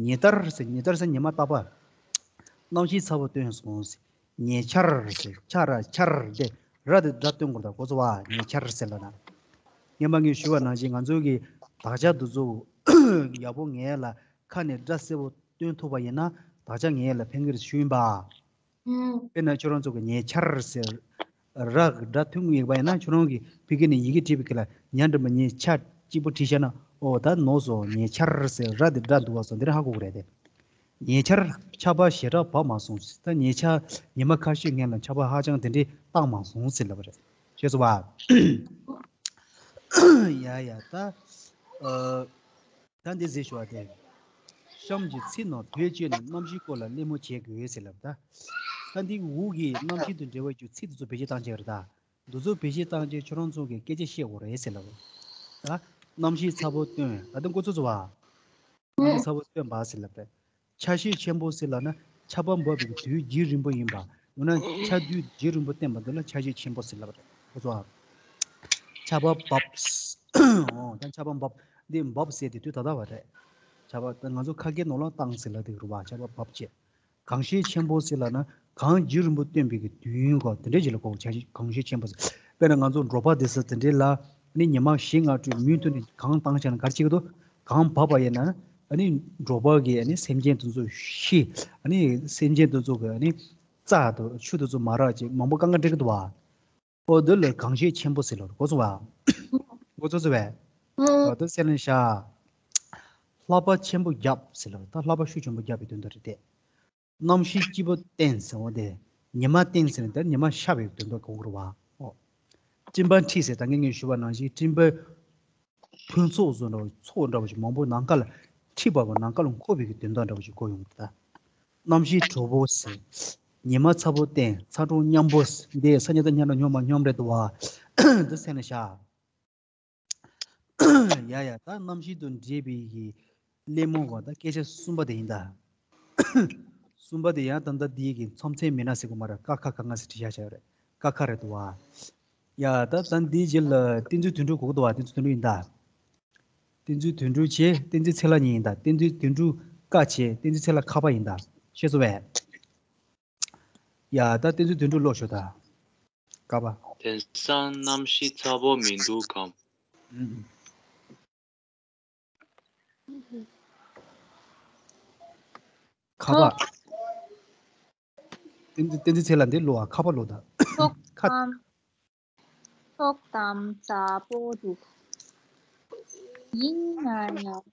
ཉེ་ལྟར་ཟེར། ཉེ་ལྟར་ཟེར་ཉི་མ་རྟག་པ། རྣམ་ཤེས་ཚ་པོ་སྟོན་སོང་ཟེར། ཉེ་ཆར་ཟེར། ཆ་ར་ཆར་དེ་ར་དེ་སྒྲ་སྟོན་དགོས་ད། གོ་སོང་བ། ཉེ་ཆར་ཟེར་ལབ་ན། སྔོན་མ་ངས་ཞུས་པ་ནང་བཞིན་ང་ཚོ་གི་དག་ཆ་འདི་ཚོ་ཡག་པོ་ངེས་ལ་ཁ་ནས་སྒྲ་གསལ་པོ་སྟོན་ཐུབ་པ་ཡིན་ན་དག་ཆ་ངེས་ལ་ཕན་གི་རེད་ཞུས་ཡིན་པ། ཨུམ། དཔེར་ན་ཁྱོད་རང་ཚོ་གི་ཉེ་ཆར་ཟེར་ར་གི་སྒྲ་ཐོན་གི་ཡོད་པ་ཡིན་ན། ཁྱོད་རང་གི་ཕ་གི་ནས་ཡི་གེ་བྲིས་པའི་སྐབས་ལ་ཉ་འགྲེང་བུ་ཉེ་ཆ་གཅིག་པོ་བྲིས་བཞག་ན། ཨོ་ད་ནོར་སོང་། ཉེ་ཆར་ཟེར་ར་དེ་སྒྲ་འདུག་པ་སོང་། འདི་རང་ཧ་གོ་གི་རེད་དེ། ཉེ་ཆར་ཆར་པ་ཞེ་དྲག་བབས་མ་སོང་། ད་ཉེ་ཆར་ཉི་མ་ཁ་ཤས་སྔོན་ལ་ཆར་པ་ཧ་ཅང་དེ་འདྲའི་བཏང་མ་སོང་ཟེར་ལབ་པ་རེད། ཤེས་སོང་བ། ཡ་ཡ། ད་ཨ། ད་འདི་ཟེར་ཞུ་བ་དེ། གཤམ་གྱི་ཚིག་ནང་བེད་སྤྱོད་ནས་རྣམ་ཤེས་སྐོར་ལ་གླེང་མོལ་བྱེད་དགོས་ཟེར་ལབ། ད་ད་འདི་འོག་གི་རྣམ་ཤེས་དང་འབྲེལ་བ་ཡོད་ཚིག་དེ་ཚོ་བེད་སྤྱོད་བཏང་བྱས་རེད། ད་འདི་ཚོ་བེད་སྤྱོད་བཏང་བྱས་ཁྱོད་རང་ཚོ་གིས་སྐད་ཆ་བཤད་དགོས་རེད་ཟེར་ལབ། ད་རྣམ་ཤེས་ཚ་པོ་སྟོན། ད་འདི་འགོ་ཚུགས་སོང་བ། རྣམ་ཤེས་ཚ་པོ་སྟོན་པ་ཟེར་ལབ་པས། ཆར་ཞོད་ཆེན་པོ་ཟེར་ལབ་ན་ཆར་པ་འབབ་པའི་དུས་རྒྱུན་རིང་པོ་ཡིན་པ། འོ་ན་ཆར་དུས་རྒྱུན་རིང་པོ་བསྟན་པ་འདི་ལ་ཆར་ཞོད་ཆེན་པོ་ཟེར་ལབ་པ་རེད། ཁོ་ཚོ་ཨ། ཆར་པ་འབབ། འོ་ད་ཆར་པ་འབབ། འདི་འབབ་ཟེར་དེ་དུས་ད་ལྟ་བ་རེད། ཆར་པ་ད་ང་ཚོ་ཁ་སྐད་ནང་ལ་བཏང་ཟེར་ལབ་དེ་རུ་བ། ཆར་པ་འབབ་བྱས། གངས་ཞོད་ཆེན་པོ་ཟེར་ལབ་ན་གངས་རྒྱུན་རིང་པོ་སྟོན་པའི་གི་དུས་ཡུན་གོ། དེ་འདྲའི་རྗེས་ལ་གོ། ཆར་ཞོད་གངས་ཞོད་ཆེན་པོ་ཟེར། དཔེར་ན་ང་ཚོ་འབྲོག་པ་དེ་ཚོ་དེ་འདྲའི་ལ་ནི་ཉི་མ་བཞི་ལྔ་དྲུག་མུ་མཐུད་ནས་གངས་བཏང་བྱས་ན་ག་རེ་བྱེད་ཀྱི་འདུག་གངས་བབས་པ་ཡིན་ན་ཨ་ནི་འབྲོག་པ་གི་ཨ་ནི་སེམས་ཅན་དེ་ཚོ་ཤི། ཨ་ནི་སེམས་ཅན་དེ་ཚོ་གི་ཨ་ནི་རྩྭ་དང་ཆུ་དེ་ཚོ་མ་རག་ཅིག་མང་པོ་དཀའ་ངལ་འཕྲད་ཀྱི་འདུག་བ། ཨོ་དེ་ལ་གངས་ཞོད་ཆེན་པོ་ཟེར་ལབ། གོ་སོང་བ། གོ་ཚོད་སོང་བས། ཨོ་དེ་ཚེ་ལེན་ཤ། ལྷགས་པ་ཆེན་པོ་བརྒྱབ་ཟེར་ལབ། ད་ལྷགས་པ་ཤུགས་ཆེན་པོ་བརྒྱབ་པའི་དོན་དག་རེད་དེ། རྣམ་ཤེས་སྐྱིད་པོ་བསྟན་ཟེར་བ་དེ། ཉི་མ་བསྟན་ཟེར་ན་དེ་ཉི་མ་ཤར་བའི་དོན་དག་གོ་དགོས་རེད་བ། ཨོ། སྤྲིན་པ་འཁྲིགས་ཟེར། ད་ངས་ངས་ཞུས་པ་ནང་བཞིན་སྤྲིན་པ་ཕུན་ཚོགས་བཟོ་འདྲ་བ། ཚོགས་འདྲ་བ་ཞིག་མང་པོ་ནམ་མཁའ་ལ་འཁྲིགས་པ་གོ། ནམ་མཁའ་ལ་འཁོར་བའི་གི་དོན་དག་འདྲ་བ་ཞིག་གོ་ཡོང་གི་རེད་ད། རྣམ་ཤེས་དྲོ་པོ་ཟེར། ཉི་མ་ཚ་པོ་བསྟན། ཚ་གྲང་མཉམ་པོ་ཟེར། འདི་སང་ཉིན་ད་སྔོན་ལ་སྔོན་མ་སྔོན་མ་རེད་འདུག་བ། འདི་ཚེ་ལེན་ཤ། ཡ་ཡ། ད་རྣམ་ཤེས་དང་འབྲེལ་བའི་གི་གླེང་མོལ་བ་ད་སྐད་ཆ་གསུམ་པ་དེ་ཡིན་ད། གསུམ་པ་དེ་ཡང་ད་ལྟ་འདི་གི་མཚམས་ཚད་མི་སྣ་ཟེར་གོ་མ་རེད། ཀ་ཁ་ག་ང་ཟེར་བྲིས་བཞག་བཞག་རེད། ཀ་ཁ་རེད་འདུག་བ། ཡ་ད་ད་འདིའི་རྗེས་ལ་བསྟན་འཛིན་དོན་གྲུབ་གོ་གི་འདུག་བ། བསྟན་འཛིན་དོན་གྲུབ་ཡིན་ད། བསྟན་འཛིན་དོན་གྲུབ་བྱས། བསྟན་འཛིན་ཚེ་ལྷ་གཉིས་ཡིན་ད། བསྟན་འཛིན་དོན་གྲུབ་ཀ་བྱས། བསྟན་འཛིན་ཚེ་ལྷ་ཁ་པ་ཡིན་ད། ཤེས་སོང་བས། ཡ་ད་བསྟན་འཛིན་དོན་གྲུབ་ཀློག་ཤོག་ད། ཀ་པ། དེང་སང་རྣམ་ཤེས་ཚ་པོ་མི་འདུག་གམ། ཨུམ། ཁ་པ། ཐོག་བསྟན་འཛིན་བསྟན་འཛིན་ཚེ་ལྷ་འདི་ཀློག་ཨ། ཁ་པ་ཀློག་ད། ཐོག་ཁ། ཙམ། ཐོག་ཙམ་ཚ་པོ་འདུག་ཡིན་ན་ཡང་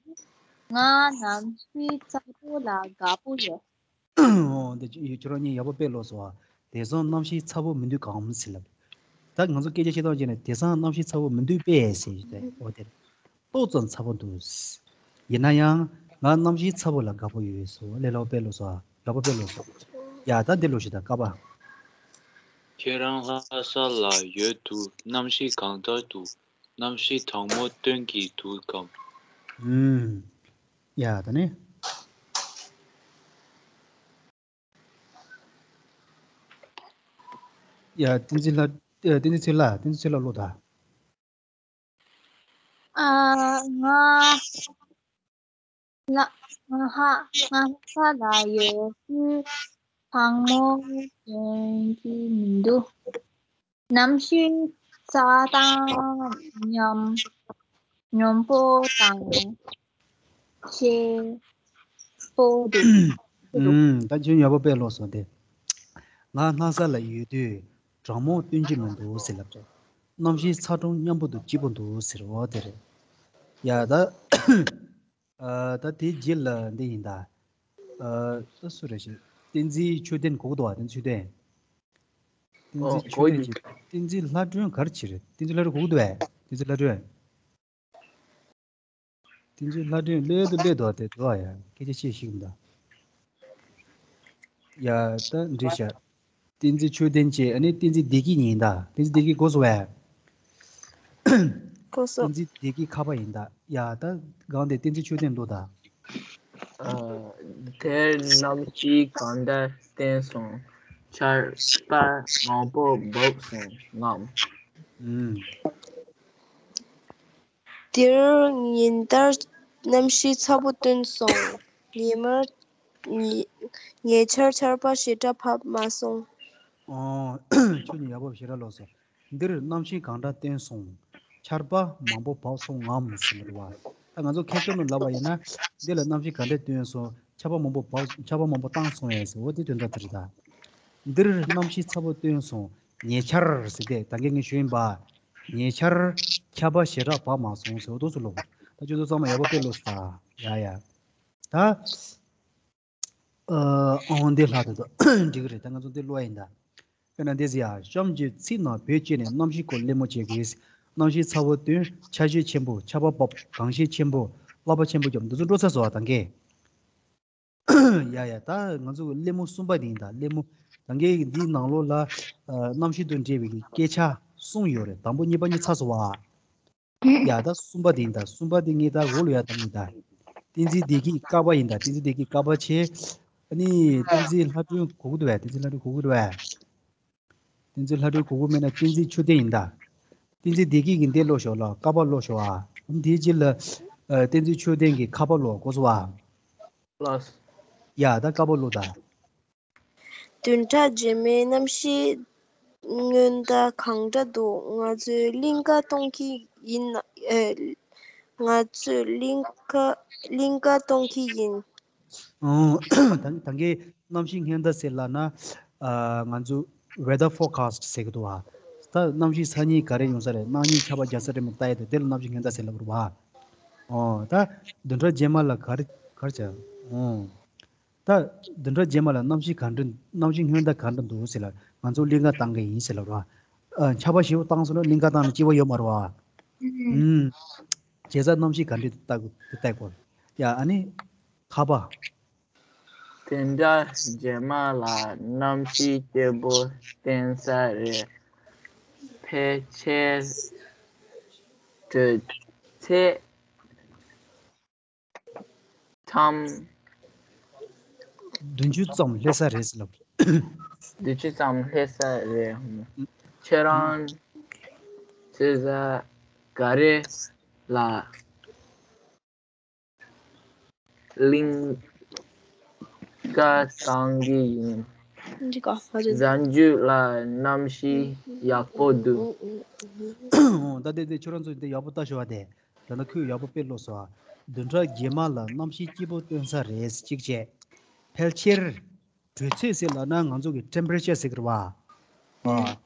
ང་རྣམ་ཤེས་ཚ་པོ་ལ་དགའ་པོ་ཡོད། འོ་འདི་ཁྱོད་རང་གཉིས་ཡག་པོ་དཔེ་ཀློག་སོང་ཨ། དེང་སང་རྣམ་ཤེས་ཚ་པོ་མི་འདུག་གམ་ཟེར་ལབ། ད་ང་ཚོ་སྐད་ཆ་བཤད་སྟངས་བྱས་ནས་དེང་སང་རྣམ་ཤེས་ཚ་པོ་མི་འདུག་པས་ཟེར་ཏེ། འོ་དེ་ཏོག་ཙམ་ཚ་པོ་འདུག་ཡིན་ན་ཡང་ང་རྣམ་ཤེས་ཚ་པོ་ལ་དགའ་པོ་ཡོད་ཟེར། ལས་སླ་པོ་དཔེ་ཀློག་སོང་ཨ། ཡག་པོ་དཔེ་ཀློག་སོང་། ཡ་ད་འདི་ཀློག་ཤིག་ད། ཀ་པ། ཁྱེད་རང་ལྷ་ས་ལ་ཡོད་དུས་རྣམ་ཤེས་གང་ལྟར་དུ་རྣམ་ཤེས་དྲང་མོ་སྟོན་གྱི་འདུག་གམ། ཨུམ། ཡ་ད་ནི། ཡ་བསྟན་འཛིན་ལྷ། ཡ་བསྟན་འཛིན་ཚེ་ལྷ། བསྟན་འཛིན་ཚེ་ལྷ་ཀློག་ད། ཨ། ང་ལ། ང་ཧ། ང་ཧ་ས་ལ་ཡོད་དུས་དྲང་མོ་སྟོན་གྱི་མི་འདུག་རྣམ་ཤེས་རྩྭ་དང་མཉམ། མཉམ་པོ་དང་ཆེ་པོ་འདུག་ཨུམ། ད་ཁྱོད་ཡག་པོ་དཔེ་ཀློག་སོང་སྟེ། ང་ལྷ་ས་ལ་ཡོད་དུས་དྲང་མོ་སྟོན་གྱི་མི་འདུག་ཟེར་ལབ་ཀྱང་། རྣམ་ཤེས་ཚ་གྲང་མཉམ་པོ་དང་སྐྱིད་པོ་འདུག་ཟེར། འོ་དེ་རེད། ཡ་ད། ཨ། ད་དེའི་རྗེས་ལ་འདི་ཡིན་ད། ཨ། ད་སུ་རེད་ཤག་བསྟན་འཛིན་ཆོས་ལྡན་གོ་གི་འདུག་བ། བསྟན་འཛིན་ཆོས་ལྡན། བསྟན་འཛིན་ཆོས་ལྡན་གྱིས། བསྟན་འཛིན་ལྷ་སྒྲོན་ག་རེ་བྱེད་རེད། བསྟན་འཛིན་ལྷ་སྒྲོན་གོ་གི་འདུག་བས། བསྟན་འཛིན་ལྷ་སྒྲོན། བསྟན་འཛིན་ལྷ་སྒྲོན་སླེབས་དང་སླེབས་དང་དེ་འདུག་ཡ། སྐད་ཆ་བཤད་ཤེས་ཀྱི་མི་འདུག་ཡ་ད་འགྲིག་ཤག་བསྟན་འཛིན་ཆོས་ལྡན་བྱས། ཨ་ནི་བསྟན་འཛིན་བདེ་སྐྱིད་གཉིས་ཡིན་ད། བསྟན་འཛིན་བདེ་སྐྱིད་གོ་སོང་བས། གོ་སོང་། བསྟན་འཛིན་བདེ་སྐྱིད་ཁ་པ་ཡིན་ད། ཡ་ད་སྒང་དེ་བསྟན་འཛིན་ཆོས་ལྡན་འདུག་ད། དེར་གནམ་གཤིས་གང་འདྲ་བསྟན་སོང་། ཆར་པ་མང་པོ་བབས་སོང་ངམ། ཨུམ། དེར་ཉིན་ལྟར་གནམ་གཤིས་ཚ་པོ་སྟོན་སོང་། ཉི་མར་ཉི་ཉེ་ཆར་ཆར་པ་ཞེ་དྲག་བབས་མ་སོང་། ཨོ། ཁྱོད་ཉིད་ཡག་པོ་ཞེ་དྲག་ལོག་སོང་། འདིར་གནམ་གཤིས་གང་འདྲ་སྟོན་སོང་། ཆར་པ་མང་པོ་བབས་སོང་ངམ་ཟེར་བ་རེད་བ། ད་ང་ཚོ་ཁེ་ཕྱོགས་ནས་ལབ་པ་ཡིན་ན། འདི་ལ་གནམ་གཤིས་གང་འདྲ་སྟོན་སོང་། ཆར་པ་མང་པོ་བབས་ཆར་པ་མང་པོ་བཏང་སོང་ཡས་ཟེར། འོ་དེ་དོན་དག་དེ་རེད་ད། འདིར་གནམ་གཤིས་ཚ་པོ་སྟོན་སོང་། ཉེ་ཆར་ཟེར་ཏེ་ད་གིན་ངས་ཞུས་ཡིན་པ། ཉེ་ཆར་ཆར་པ་ཞེ་དྲག་བབས་མ་སོང་ཟེར། འོ་དོ་ཚོ་ལོག་ད་ཁྱོད་ཚོ་ཚང་མ་ཡག་པོ་དཔེ་ཀློག་ས། ཡ་ཡ། ད། ཨ་ཨང་འདི་ལྷག་ཏུ་འགྲིག་གི་རེད། ད་ང་ཚོ་འདི་ཀློག་ཡིན་ད། དཔེར་ན་འདི་ཟེར་ཡ། གཤམ་གྱི་ཚིག་རྣམས་བེད་སྤྱད་ནས་གནམ་གཤིས་སྐོར་གླེང་མོལ་བྱེད་དགོས། གནམ་གཤིས་ཚ་པོ་སྟོན། ཆར་ཞོད་ཆེན་པོ། ཆར་པ་བབས། གངས་ཞལ་ཆེན་པོ། ལྷགས་པ་ཆེན་པོ་བརྒྱབ། འདི་ཚོ་འགྲོ་ཚར་སོང་བ་ད་གིན། ཡ་ཡ། ད་ང་ཚོ་གླེང་མོལ་གསུམ་པ་དེ་ཡིན་ད། གླེང་མོལ་ད་གིན་འདིའི་ནང་ལོགས་ལ་ཨ་གནམ་གཤིས་དང་འབྲེལ་བའི་སྐད་ཆ་གསུམ་ཡོད་རེད། དང་པོ་གཉིས་པ་གཉིས་ཚར་སོང་བ། ཡ་ད་གསུམ་པ་དེ་ཡིན་ད། གསུམ་པ་དེ་ངས་ད་འོག་ལ་ཡ་བཏང་ཡིན་ད། བསྟན་འཛིན་བདེ་སྐྱིད་ཀ་པ་ཡིན་ད། བསྟན་འཛིན་བདེ་སྐྱིད་ཀ་པ་བྱས། ཨ་ནི་བསྟན་འཛིན་ལྷ་སྒྲོན་གོ་གི་འདུག་བས། བསྟན་འཛིན་ལྷ་སྒྲོན་གོ་གི་འདུག་བས། བསྟན་འཛིན་ལྷ་སྒྲོན་གོ་གི་མེད་ན་བསྟན་འཛིན་ཆོས་ལྡན་ཡིན་ད། བསྟན་འཛིན་བདེ་སྐྱིད་ཀྱིས་འདི་ཀློག་ཤོག་ལ། ཀ་པ་ཀློག་ཤོག་ཨ། དེའི་རྗེས་ལ་ཨ་བསྟན་འཛིན་ཆོས་ལྡན་གྱིས་ཁ་པ་ཀློག་གོ་སོང་བ། ལགས། ཡ་ད་ཀ་པ་ཀློག་ད། བདུན་ཕྲག་རྗེས་མའི་གནམ་གཤིས་སྔོན་བརྡ་གང་འདྲ་འདུག་ང་ཚོས་གླིང་ག་གཏོང་གི་ཡིན་ན། ཨེ། ང་ཚོས་གླིང་ག་གླིང་ག་གཏོང་གི་ཡིན། ཨང་། ད་ད་གིན་གནམ་གཤིས་སྔོན་བརྡ་ཟེར་ལབ་ན། ཨ་ང་ཚོ་weather forecast ཟེར་གི་འདུག་བ། ད་གནམ་གཤིས་སང་ཉིན་ག་རེ་ཡོང་ས་རེད། གནངས་ཉིན་ཆར་པ་རྒྱག་ས་རེད་མི་ལྟ་ཡས་དེ། དེ་ལ་གནམ་གཤིས་སྔོན་བརྡ་ཟེར་ལབ་རེད་བ། ཨོ། ད་བདུན་ཕྲག་རྗེས་མ་ལ་ག་རེ་ག་རེ་བྱ། ཨོ། ད་བདུན་ཕྲག་རྗེས་མ་ལ་གནམ་གཤིས་ག་འདྲ། གནམ་གཤིས་སྔོན་བརྡ་ག་འདྲ་འདུག་ཟེར་ལ། ང་ཚོ་གླིང་ག་བཏང་གི་ཡིན་ཟེར་ལབ་ར། ཨ་ཆར་པ་ཞེ་པོ་བཏང་སོང་ན་གླིང་ག་བཏང་ན་སྐྱིད་པོ་ཡོད་མ་རེད་བ། ཨུམ། བྱས་ཙང་གནམ་གཤིས་ག་འདྲ་འདུག་ལྟ་དགོས། དེ་ལྟ་དགོས། ཡ་ཨ་ནི་ཁ་པ། བདུན་ཕྲག་རྗེས་མ་ལ་གནམ་གཤིས་སྐྱིད་པོ་བསྟན་ས་རེད། ཕལ་ཆེར་དྲོད་ཚད་ཀྲམ་བདུན་ཅུ་ཙམ་སླེབས་ས་རེད་ཟེར་ལབ། བདུན་ཅུ་ཙམ་སླེབས་ས་རེད། ཁྱེད་རང་ཚོད་ས་ག་རེ་ལ་གླིང་ག་བཏང་གི་ཡིན། འདི་ག་ཧ་ཅང་། གཟའ་མཇུག་ལ་གནམ་གཤིས་ཡག་པོ་འདུག་ད་དེ་དེ་ཁྱོད་རང་ཚོ་འདི་ཡག་པོ་ལྟ་ཤོག་ཨ། དེ་ད་ལྟ་ཁོས་ཡག་པོ་དཔེ་ཀློག་སོང་ཨ། བདུན་ཕྲག་རྗེས་མ་ལ་གནམ་གཤིས་སྐྱིད་པོ་སྟོན་ས་རེད། གཅིག་བྱས། ཕལ་ཆེར་དྲོད་ཚད་ཟེར་ལབ་ན་ང་ཚོ་གི་temperature ཟེར་གི་རེད་བ། ཨ།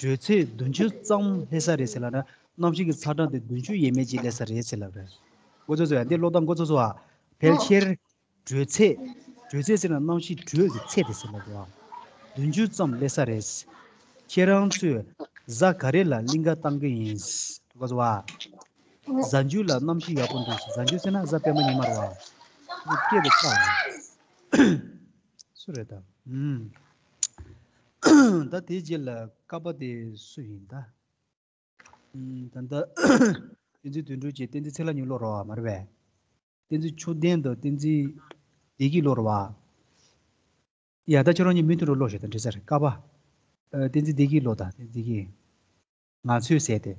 དྲོད་ཚད་བདུན་ཅུ་ཙམ་སླེབས་ས་རེད་ཟེར་ལབ་ན། གནམ་གཤིས་ཀྱི་ཚ་གྲང་དེ་བདུན་ཅུ་ཡས་མས་ཅིག་སླེབས་ས་རེད་ཟེར་ལབ་རེད། མགོ་ཚོས་སོང་ཡ། འདི་ཀློག་སྟངས་མགོ་ཚོས་སོང་ཨ། ཕལ་ཆེར་དྲོད་ཚད། དྲོད་ཚད་ཟེར་ན་གནམ་གཤིས་དྲོད་ཀྱི་ཚད་དེ་ཟེར་ལབ་རེད་བ། བདུན་ཅུ་ཙམ་སླེབས་ས་རེད། ཁྱེད་རང་ཚོས་གཟའ་ག་རེ་ལ་གླིང་ག་བཏང་གི་ཡིན། མགོ་ཚོས་སོང་ཨ། གཟའ་མཇུག་ལ་གནམ་གཤིས་ཡག་པོ་འདུག་གཟའ་མཇུག་ཟེར་ན་གཟའ་སྤེན་པ་ཉི་མ་རེད་བ། སྐད་དེ་ཆགས། སུ་རེད་ད། ཨུམ། ད་དེའི་རྗེས་ལ་ཀ་པ་དེ་སུ་ཡིན་ད། ཨུམ། ད་ལྟ་བསྟན་འཛིན་དོན་གྲུབ་ཀྱིས་བསྟན་འཛིན་ཚེ་ལྷ་གཉིས་ཀློག་རོགས་བ་མ་རེད་པས། བསྟན་འཛིན་ཆོས་ལྡན་དང་བསྟན་འཛིན་བདེ་སྐྱིད་ཀློག་རོགས་བ། ཡ་ད་ཁྱོད་རང་གཉིས་མུ་མཐུད་དུ་ཀློག་ཤོག་ད་འགྲིག་ས་རེད། ཀ་པ། ཨ། བསྟན་འཛིན་བདེ་སྐྱིད་ཀློག་ད། བསྟན་འཛིན་བདེ་སྐྱིད། ང་ཚོས་ཟེར་ཏེ།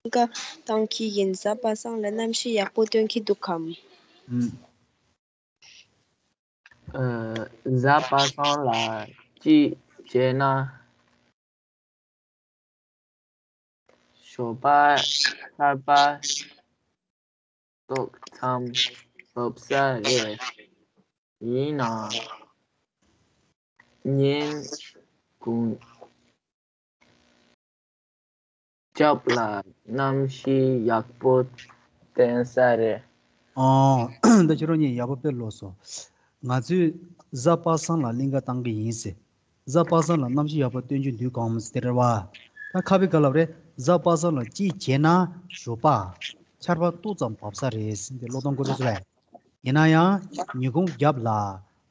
གླིང་ག་བཏང་གི་ཡིན། གཟའ་པ་སངས་ལ་གནམ་གཤིས་ཡག་པོ་སྟོན་གྱི་འདུག་གམ། ཨུམ། ཨ། གཟའ་པ་སངས་ལ་གཅིག་བྱས་ན་ཞོགས་པ་ཆར་པ་ཏོག་ཙམ་བབས་ས་རེད། ཡིན་ནའང་ཉིན་གུང་རྒྱབ་ལ་གནམ་གཤིས་ཡག་པོ་བསྟན་ས་རེད། ཨོ། ད་ཁྱོད་རང་གཉིས་ཡག་པོ་དཔེ་ཀློག་སོང་། ང་ཚོས་གཟའ་པ་སངས་ལ་གླིང་ག་བཏང་གི་ཡིན་ཟེར། གཟའ་པ་སངས་ལ་གནམ་གཤིས་ཡག་པོ་སྟོན་རྒྱུ་འདུག་གམ་ཟེར་དེ་རེད་བ། ད་ཁ་པའི་ག་ལབ་རེད། གཟའ་པ་སངས་ལ་གཅིག་བྱས་ན་ཞོགས་པ་ཆར་པ་ཏོག་ཙམ་བབས་ས་རེད་ཟེར་དེ་ཀློག་སྟངས་མགོ་ཚོས་སོང་བས། ཡིན་ན་ཡང་ཉིན་གུང་རྒྱབ་ལ་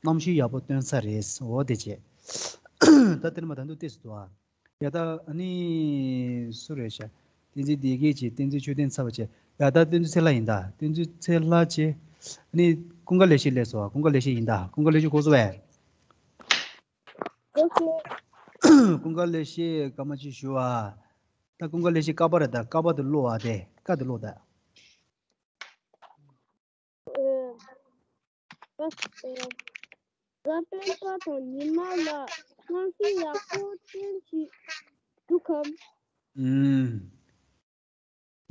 གནམ་གཤིས་ཡག་པོ་སྟོན་ས་རེད། འོ་དེ་བྱས། ད་དེ་ནས་མར་ད་དུང་ཏོག་ཙམ་འདུག་ཨ། ཡ་ད་ཨ་ནི་སུ་རེད་ཤག་བསྟན་འཛིན་བདེ་སྐྱིད་བྱས། བསྟན་འཛིན་ཆོས་ལྡན་ཚར་བ་བྱས། ཡ་ད་བསྟན་འཛིན་ཚེ་ལྷ་ཡིན་ད། བསྟན་འཛིན་ཚེ་ལྷ་བྱས། ནི་ཀུན་དགའ་ལེགས་བཤད་སླེབས་སོང་། ཀུན་དགའ་ལེགས་བཤད་ཡིན་ད། ཀུན་དགའ་ལེགས་བཤད་གོ་སོང་བས། ཀུན་དགའ་ལེགས་བཤད་སྐར་མ་གཅིག་ཞུ་བ། ད་ཀུན་དགའ་ལེགས་བཤད་ཀ་པ་རེད་ད། ཀ་པ་དེ་ཀློག་ཨ། དེ་ཀ་དེ་ཀློག་ད། ཨ། ཨ། གཟའ་སྤེན་པ་དང་ཉི་མ་ལ་གནམ་གཤིས་ཡག་པོ་སྟོན་གྱི་འདུག་གམ། ཨུམ།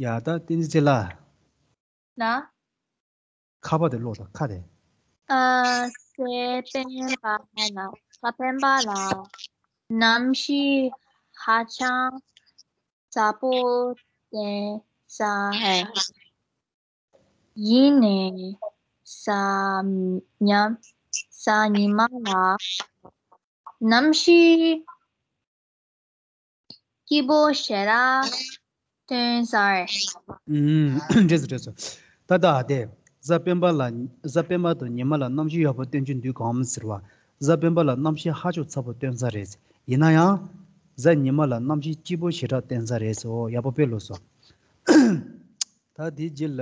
ཡ་ད་བསྟན་འཛིན་ཚེ་ལགས། ལ། ཁ་པ་དེ་ཀློག་དང་། ཁ་དེ། ཨ། གཟའ་སྤེན་པ་ལ། གཟའ་སྤེན་པ་ལ་གནམ་གཤིས་ཧ་ཅང་གཟབ་པོ་བསྟན་ས་རེད། ཡིན་ནའི་གཟའ་ཉམ་གཟའ་ཉི་མ་ལ་གནམ་གཤིས་སྐྱིད་པོ་ཞེ་དྲག་སྟོན་ས་རེད། ཨུམ། འགྲིག་སོང་འགྲིག་སོང་། ད་ལྟ་དེ་གཟའ་སྤེན་པ་ལ། གཟའ་སྤེན་པ་དང་ཉི་མ་ལ་གནམ་གཤིས་ཡག་པོ་སྟོན་གྱི་འདུག་གམ་ཟེར་བ། གཟའ་སྤེན་པ་ལ་གནམ་གཤིས་ཧ་ཅང་ཚ་པོ་སྟོན་ས་རེད། ཡིན་ན་ཡང་གཟའ་ཉི་མ་ལ་གནམ་གཤིས་སྐྱིད་པོ་ཞེ་དྲག་སྟོན་ས་རེད་ཟེར། ཨོ་ཡག་པོ་དཔེ་ཀློག་སོང་། ད་དེའི་རྗེས་ལ་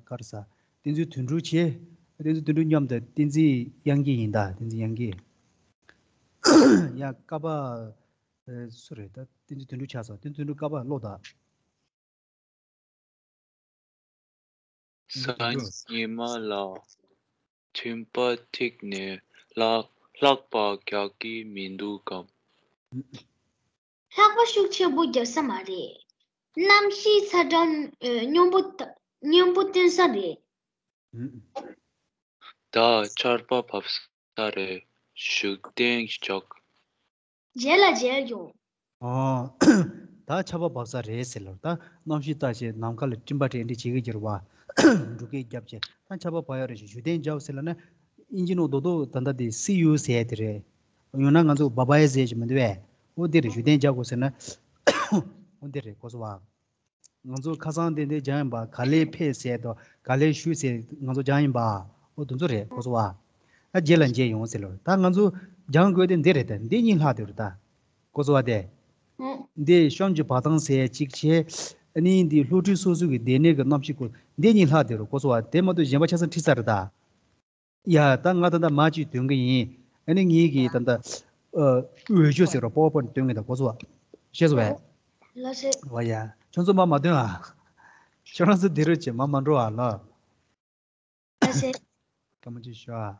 ག་རེ་ཟ། བསྟན་འཛིན་དོན་གྲུབ་བྱས། བསྟན་འཛིན་དོན་གྲུབ་མཉམ་དུ་བསྟན་འཛིན་དབྱངས་སྐྱིད་ཡིན་ད། བསྟན་འཛིན་དབྱངས་སྐྱིད། ཡ་ཀ་པ། ཨེ། སུ་རེད་ད། བསྟན་འཛིན་དོན་གྲུབ་ཆགས་སོང་། བསྟན་འཛིན་དོན་གྲུབ་ཀ་པ་ཀློག་ད། བསྟན་འཛིན་དོན་གྲུབ། གཟའ་ཉི་མ་ལ་ཐུན་པ་ཐིགས་ནས་ལྷགས་ལྷགས་པ་རྒྱག་གི་མི་འདུག་གམ། ལྷགས་པ་ཤུགས་ཆེན་པོ་རྒྱག་ས་མ་རེད། གནམ་གཤིས་ཚ་གྲང་། ཨ། སྙོམས་པོ་ད་སྙོམས་པོ་སྟོན་ས་རེད། ད་ཆར་པ་བབས་ས་རེད། བཞུགས་གདན་བཞག་རྗེས་ལ་མཇལ་ཡོང་། ཨོ། ད་ཆར་པ་བབས་ས་རེད་ཟེར་ལ། ད་གནམ་གཤིས་ལྟ་བྱས་ནམ་མཁའ་ལ་སྤྲིན་པ་འདྲ་འདྲ་བྱེད་ཀྱི་ཡོད་རེད་བ། འབྲུག་སྐད་བརྒྱབ་བྱས། ད་ཆར་པ་བབས་ཡོད་རེད། བཞུགས་གདན་བཞག་ཟེར་ལ་ན། ཨིན་ཇི་ནང་རྡོག་རྡོག་ད་ལྟ་དེ་སི་ཡུ་ཟེར་དེ་རེད། ཡང་ན་ང་ཚོ་བྷ་བྷའི་ཟེར་གྱི་མི་འདུག་བས། འོ་དེ་རེད། བཞུགས་གདན་བཞག་དགོས་ཟེར་ན། འོ་དེ་རེད་གོ་སོང་བ། ང་ཚོ་ཁ་སང་དེ་འདྲ་སྦྱངས་ཡིན་པ། ག་ལེར་ཕེབས་ཟེར་དང་ག་ལེར་བཞུགས་ཟེར་ང་ཚོ་སྦྱངས་ཡིན་པ། འོ་དེ་ཚོ་རེད་གོ་སོང་བ། ཨ། རྗེས་ལ་མཇལ་ཡོང་ཟེར་ལོ། ད་ང་ཚོ་སྦྱང་དགོས་དེ་འདི་རེད་ད། འདི་གཉིས་ལྷག་དེ་རེད་ད། གོ་སོང་བ་དེ། ཨང་། འདི་གཤམ་གྱི་བར་ཐང་ཟེར་གཅིག་བྱས། ཨ་ནི་འདི་སློབ་ཕྲུག་སོ་སོ་གི་སྡོད་གནས་ཀྱི་གནམ་གཤིས་སྐོར། འདི་གཉིས་ལྷག་དེ་རེད་གོ་སོང་བ། དེ་མ་གཏོགས་གཞན་པ་ཆ་ཚང་ཁྲིད་ཚར་རེད་ད། ཡ། ད་ང་ད་ལྟ་མ་གཅིག་འདོན་གི་ཡིན། ཨ་ནི་ངེད་ཀྱིས་ད་ལྟ་ཨ། འོས་ཤོག་ཟེར་རོ། པ་ཝར་པོའིན་འདོན་གི་ད། གོ་སོང་བ། ཤེས་སོང་བས། ལགས་སེ། བ་ཡ། ཁྱོད་ཚོ་མ་མ་འདོན་ཨ། ཁྱོད་རང་ཚོ་འདི་རུ་བྱེད། མ་མ་འགྲོ་ཨ་ལ། ལགས་སེ། སྐར་མ་གཅིག་ཞུ་ཨ།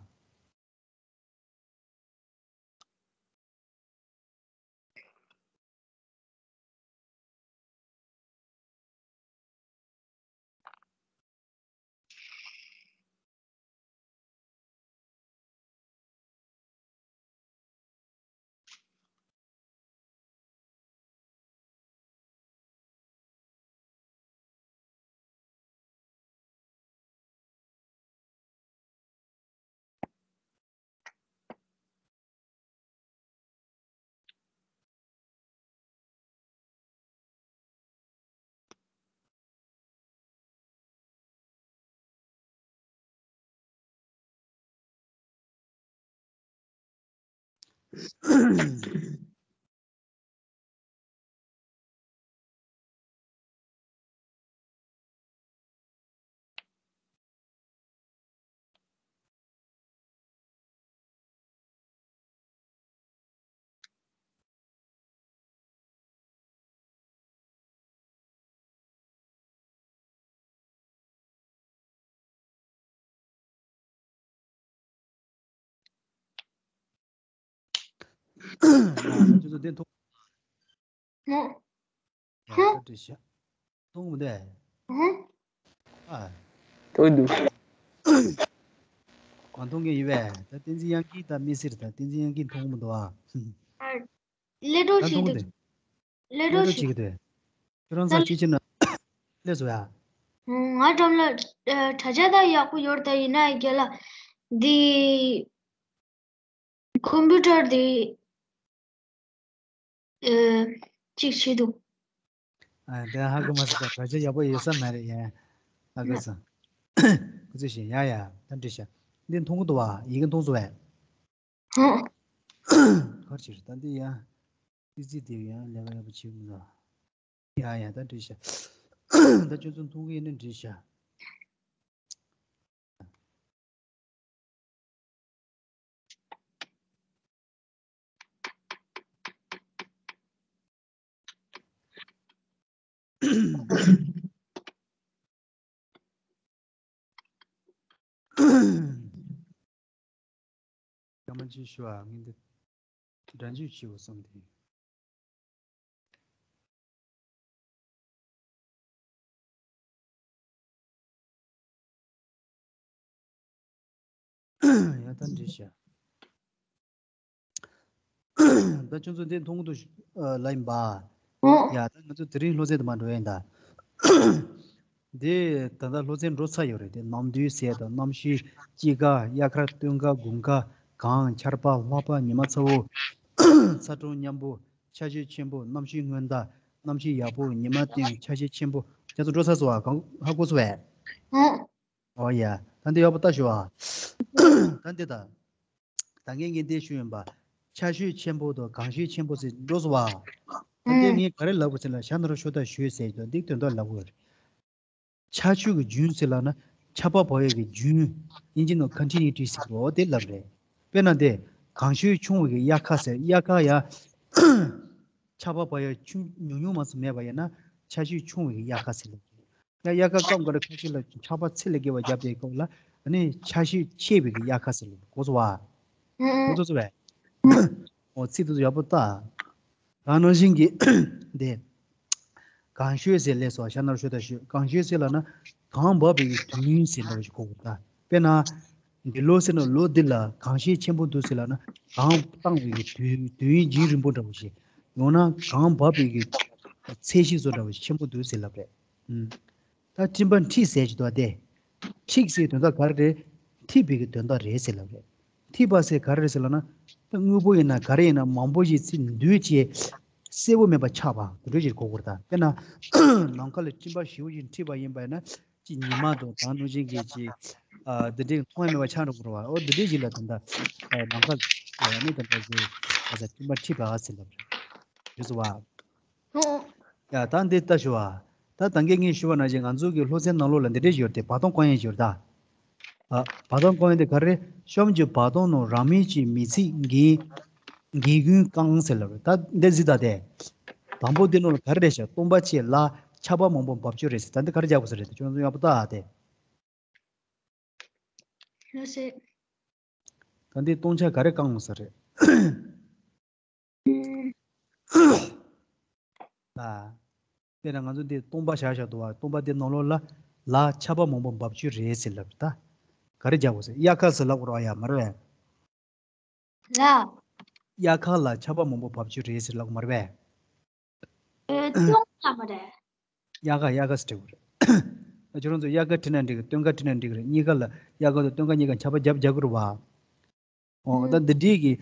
ཁྱོད་ཚོ་བདེན་ཐུག་ཧུ། ཡ། ཧུ། ད་འདྲི་ཤག་མཐོང་གི་མི་འདུག་ཧུ། ཨ། མཐོང་འདུག་གང་མཐོང་གི་ཡིན་པས། ད་བསྟན་འཛིན་དབྱངས་སྐྱིད་ད་མི་སེར། ད་བསྟན་འཛིན་དབྱངས་སྐྱིད་མཐོང་གི་མི་འདུག་ཨ། ཨ། ལས་གྲོགས་ད་བྱེད་མཐོང་གི་འདུག་འདུག་ལས་གྲོགས་ལས་གྲོགས་བྱེད་བྱེད་ཀྱི་འདུག་ཁྱོད་རང་ཚ་ད་ཅི་བྱེད་ན་སླེབས་སོང་ཡ། ང་འགྲམ་ལ་ཨ། དྲ་རྒྱ་ད་ཡག་པོ་ཡོད་རེད། ད་ཡིན་ན་རྒན་ལགས་འདི། ཁམ་པུ་ཊར་དེ་ཨེ། གཅིག་བྱེད་འདུག་ཨ། དེ་ཧ་གོ་མ་སོང་། ད་དྲ་རྒྱ་ཡག་པོ་ཡོད་ས་མ་རེད་ཡ། ཧ་གོ་སོང་། ཁོ་ཚོས་བཤད་ཡ་ཡ། ད་འགྲིག་ཤག་འདི་མཐོང་གི་འདུག་བ། ཡི་གེ་མཐོང་སོང་བས། ཧུ། ག་རེ་བྱེད་རེད་ད་འདི་ཡ། ཏི་ཙི་དེ་ཡང་ལས་ཀ་ཡག་པོ་བྱེད་མི་འདུག་ཡ་ཡ། ད་འགྲིག་ཤག་ད་ཁྱོད་ཚོ་མཐོང་གི་ཡིན་ན་འགྲིག་ཤག་སྐར་མ་གཅིག་ཞུ་བ། ངས་འདི་སྒྲ་འཇུག་བྱེད་དགོས་བསམ་སྟེ། ཡ་ད་འགྲིག་ཤག་ད་ཁྱོད་ཚོ་འདི་མཐོང་གི་འདུག་ཨ། ལ་ཡིན་པ། ཨོ། ཡ་ད་ང་ཚོ་དེ་རིང་སློབ་ཚན་དུ་མ་འགྲོ་ཡིན་ད། འདི་ད་ལྟ་སློབ་ཚན་འགྲོ་ཚར་ཡོད་རེད། དེ་ནམ་དུས་ཟེར་དང་གནམ་གཤིས། དཔྱིད་ཀ། དབྱར་ཁ། སྟོན་ཁ། དགུན་ཁ། གངས། ཆར་པ། ལྷགས་པ། ཉི་མ་ཚ་བོ། ཚ་གྲང་མཉམ་པོ། ཆར་ཞོད་ཆེན་པོ། གནམ་གཤིས་སྔོན་བརྡ། གནམ་གཤིས་ཡག་པོ། ཉི་མ་སྟོན། ཆར་ཞོད་ཆེན་པོ། ཁྱེད་ཚོ་འགྲོ་ཚར་སོང་ཨ། གང་ཧ་གོ་སོང་བས། ཨོ་ཡ། ད་འདི་ཡག་པོ་ལྟ་ཞུ་ཨ། ད་འདི་ད། ད་ངས་ངས་འདི་ཞུ་ཡིན་པ། ཆར་ཞོད་ཆེན་པོ་དང་གངས་ཞོད་ཆེན་པོ་ཟེར་འགྲོ་སོང་བ། ད་འདི་ངས་ག་རེ་ལབ་དགོས་ཟེར་ལ་ཤ་ན་རོ་ཤོ་ད་ཞོད་ཟེར་གྱི་འདི་དོན་དག་ལབ་དགོས་རེད། ཆར་ཞོད་ཀྱི་རྒྱུན་ཟེར་ལབ་ན་ཆར་པ་བབས་ཡས་ཀྱི་རྒྱུན། དབྱིན་ཇི་ནང་ཀོན་ཊི་ནིའུ་ཊི་ཟེར་གྱི་འོ་དེ་ལབ་རེད། དཔེར་ན་དེ་གངས་ཞོད་ཆུང་བའི་གི་དབྱར་ཁ་ཟེར། དབྱར་ཁ་ཡ། ཆར་པ་བབས་ཡས་ཆུང་ཉུང་ཉུང་མ་ཚོ་མེད་པ་ཡིན་ན་ཆར་ཞོད་ཆུང་བའི་གི་དབྱར་ཁ་ཟེར་ལབ་ཀྱི། ཡ་དབྱར་ཁ་སྐབས་འགའ་རེ་ཁ་ཤས་ལ་ཆར་པ་ཚད་ལས་བརྒལ་བ་བརྒྱབ་པའི་སྐབས་ལ་ཨ་ནི་ཆར་ཞོད་ཆེ་བའི་གི་དབྱར་ཁ་ཟེར་ལབ་གོ་སོང་བ། གོ་ཐུབ་སོང་བས། འོ་ཚིག་དེ་ཚོ་ཡག་པོ་ལྟ། ད་ནང་བཞིན་གྱི་དེ། གངས་ཞོད་ཟེར་ལབ་སོང་། ཤ་ན་རོ་ཤོ་ད་ཞོད། གངས་ཞོད་ཟེར་ལབ་ན་གངས་བབས་པའི་དུས་ཡུན་ཟེར་འདྲ་བ་ཞིག་གོ་དགོས་ད། དཔེར་ན། འདི་ལོ་ཟེར་ན་ལོ་འདི་ལ་གངས་ཞོད་ཆེན་པོ་འདུག་ཟེར་ལབ་ན་གངས་བཏང་བའི་གི་དུས་དུས་ཡུན་རྒྱུན་རིང་པོ་འདྲ་བ་ཞིག། ཡང་ན་གངས་བབས་པའི་གི་ཚད་གཞི་བཟོ་འདྲ་བ་ཞིག་ཆེན་པོ་འདུག་ཟེར་ལབ་རེད། ཨུམ། ད་སྤྲིན་པ་འཁྲིགས་ཟེར་གྱི་འདུག་སྟེ། འཁྲིགས་ཟེར་དོན་དག་ག་རེ་རེད། འཁྲིགས་པའི་གི་དོན་དག་རེད་ཟེར་ལབ་རེད། འཁྲིགས་པ་ཟེར་ག་རེ་རེད་ཟེར་ལབ་ན། ད་དངོས་པོ་ཡིན་ན་ག་རེ་ཡིན་ན་མང་པོ་ཞིག་ཚིག་འདུས་བྱས། གསལ་པོ་མེད་པ་ཆགས་པ་དེ་འདྲ་ཞིག་གོ་དགོས་རེད་ད། དཔེར་ན། ནམ་མཁའ་ལ་སྤྲིན་པ་ཞེ་པོ་ཞིག་འཁྲིགས་པ་ཡིན་པ་ཡིན་ན། ཅིག་ཉི་མ་དང་ད་ནང་བཞིན་གྱི་ཅིག་ཨ། འདི་འདྲའི་མཐོང་ཡ་མེད་པ་ཆགས་འགྲོ་གི་རེད་བ། འོ་འདི་འདྲའི་ཞིག་ལ་ད་ལྟ་ནམ་མཁའ་ལ་ནི་ད་ལྟ་ཅིག་ད་ལྟ་སྤྲིན་པ་འཁྲིགས་པ་ཟེར་ལབ་རེད། རེད་སོ་བ། ཡ་ད་འདི་ལྟ་ཞུ་བ། ད་ད་གིན་ངས་ཞུ་བ་ནང་བཞིན་ང་ཚོ་གི་སློབ་ཚན་ནང་ལོགས་ལ་འདི་འདྲའི་ཞིག་ཡོད་རེད་དེ། བར་སྟོང་བཀང་ཡས་ཞིག་ཡོད་རེད་ད། ཨ། བར་སྟོང་བཀང་ཡས་དེ་ག་རེ་རེད། གཤམ་གྱི་བར་སྟོང་ནང་རང་མིང་གཅིག་མི་ཚིག་འགན། འགན་ཁུར་བསྐང་ཟེར་ལབ་རེད། ད་འདི་གཟིགས་དང་དེ། དང་པོ་འདི་ནང་ལ་ག་རེ་རེད་ཤག་སྟོང་པ་ཕྱེད། ལ། ཆར་པ་མང་པོ་འབབ་ཆོག་རེད་ཟེར། ད་འདི་ག་རེ་རྒྱག་དགོས་ས་རེད་དེ། ཁྱོད་ཚོ་ཡག་པོ་ལྟ་ཨ་དེ། ལགས་སེ། ད་འདི་སྟོང་ཆ་ག་རེ་བསྐང་དགོས་ས་རེད། ཨུམ། ལ། དཔེར་ན་ང་ཚོ་འདི་སྟོང་པ་བཞག་བཞག་འདུག་བ། སྟོང་པ་འདི་ནང་ལོགས་ལ་ལ་ཆར་པ་མང་པོ་འབབ་ཆོག་རེད་ཟེར་ལབ་རེད་ད། ག་རེ་རྒྱག་དགོས་ཟེར། དབྱར་ཁ་ཟེར་ལབ་དགོས་རེད་བ། ཡ་མ་རེད་པས། ལ། དབྱར་ཁ་ལ་ཆར་པ་མང་པོ་འབབ་ཆོག་རེད་ཟེར་ལབ་དགོས་མ་རེད་པས། ཨེ། སྟོང་ལ་མ་རེད། དབྱར་ཁ་དབྱར་ཁ་ཟེར་དགོས་རེད། ཁྱོད་རང་ཚོ་དབྱར་ཁ་བྲིས་ན་འགྲིག་གི། སྟོན་ཁ་བྲིས་ན་འགྲིག་གི་རེད། གཉིས་ཀ་ལ་དབྱར་ཁ་དང་སྟོན་ཁ་གཉིས་ཀ་ཆར་པ་བརྒྱབ་རྒྱག་གི་རེད་བ། ཨོ། ད་འདི་འདྲའི་གི་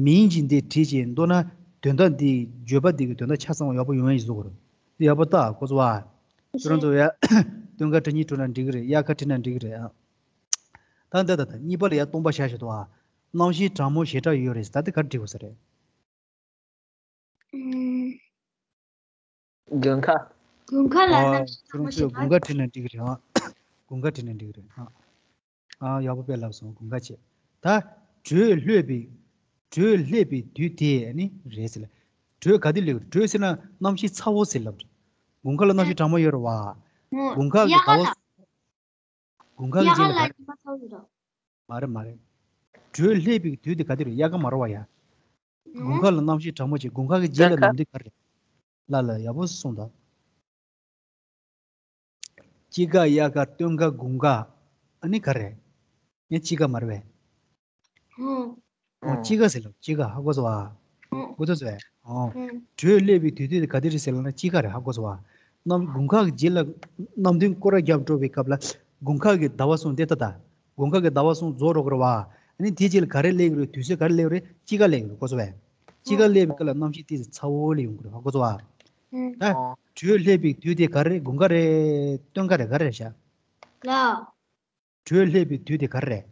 མིང་གཅིག་འདི་བྲིས་བྱས་འདུག་ན་དོན་དག་འདི་བརྗོད་པ་འདི་གི་དོན་དག་ཆ་ཚང་བ་ཡག་པོ་ཡོང་ཡ་ཡིན་བཟོ་དགོས་རེད། ཡག་པོ་ལྟ་གོ་སོང་བ། ཁྱོད་རང་ཚོ་ཡ་སྟོན་ཁ་བྲིས་ནས་བྲིས་ན་འགྲིག་གི་རེད། དབྱར་ཁ་བྲིས་ན་འགྲིག་གི་རེད་ཨ། ད་འདི་ད་ད་གཉིས་པ་ལ་ཡ་སྟོང་པ་བཞག་བཞག་འདུག་ཨ། གནམ་གཤིས་གྲང་མོ་ཞེ་དྲག་ཡོད་རེད་ཟེར། ད་འདི་ག་རེ་འབྲི་དགོས་ས་རེད། ཨུམ། དགུན་ཁ། དགུན་ཁ་ལ། ཨ། ཁྱོད་རང་ཚོས་དགུན་ཁ་བྲིས་ན་འགྲིག་གི་རེད་ཨ། དགུན་ཁ་བྲིས་ན་འགྲིག་གི་རེད་ཨ། ཨ། ཡག་པོ་དཔེ་ལབ་སོང་། དགུན་ཁ་བྱས། ད་དྲོད་ལྷོད་པའི། དྲོད་ལྷོད་པའི་དུས་དེ་ནི་རེད་ཟེར་ལ། དྲོད་ག་དུས་ལྷོད། དྲོད་ཟེར་ན་གནམ་གཤིས་ཚ་བོ་ཟེར་ལབ་རེད། དགུན་ཁ་ལ་གནམ་གཤིས་གྲང་མོ་ཡོད་རེད་བ། དགུན་ཁ་གི་ཟླ་བ། དགུན་ཁ་གི་རྗེས་ལ་ག་རེ། མ་རེད་མ་རེད། དྲོད་ལྷོད་པའི་དུས་དེ་ག་དུས་རེད། དབྱར་ཁ་མ་རེད་བ་ཡ། དགུན་ཁ་ལ་གནམ་གཤིས་གྲང་མོ་བྱས། དགུན་ཁ་གི་རྗེས་ལ་ནམ་དུས་ག་རེ་རེད། ལ་ལ་ཡག་པོ་གསུངས་དང་། དཔྱིད་ཀ། དབྱར་ཁ། སྟོན་ཁ། དགུན་ཁ། ཨ་ནི་ག་རེ། ངས་དཔྱིད་ཀ་མ་རེད་པས། ཨོ། ཨོ། དཔྱིད་ཀ་ཟེར་ལ། དཔྱིད་ཀ་ཧ་གོ་སོང་ཨ། ཨོ། གོ་ཐུབ་སོང་ཨེ། ཨོ། ཨོ། དྲོད་ལྷོད་པའི་དུས་ཚོད་དེ་ག་དུས་རེད་ཟེར་ལབ་ན་དཔྱིད་ཀ་རེད། ཧ་གོ་སོང་ཨ། གནམ། དགུན་ཁ་གི་རྗེས་ལ་གནམ་དུས་སྐོར་ར་རྒྱབ་འགྲོ་བའི་སྐབས་ལ་དགུན་ཁ་གི་ཟླ་བ་གསུམ་དེ་ད་ལྟ། དགུན་ཁ་གི་ཟླ་བ་གསུམ་རྫོགས་འགྲོ་གི་རེད་བ། ཨ་ནི་དེ་རྗེས་ལ་ག་རེ་སླེབས་ཀྱི་རེད། དུས་ཚོད་ག་རེ་སླེབས་ཀྱི་རེད། དཔྱིད་ཀ་སླེབས་ཀྱི་རེད། གོ་སོང་ཨེ། དཔྱིད་ཀ་སླེབས་པའི་སྐབས་ལ་གནམ་གཤིས་ཏོག་ཙམ་ཚ་བོ་ལ་ཡོང་གི་རེད། ཧ་གོ་སོང་ཨ། ད་དྲོད་ལྷོད་པའི་དུས་དེ་ག་རེ་རེད། དགུན་ཁ་རེད། སྟོན་ཁ་རེད། ག་རེ་རེད་ཤག་ལ། དྲོད་ལྷོད་པའི་དུས་དེ་ག་རེ་རེད།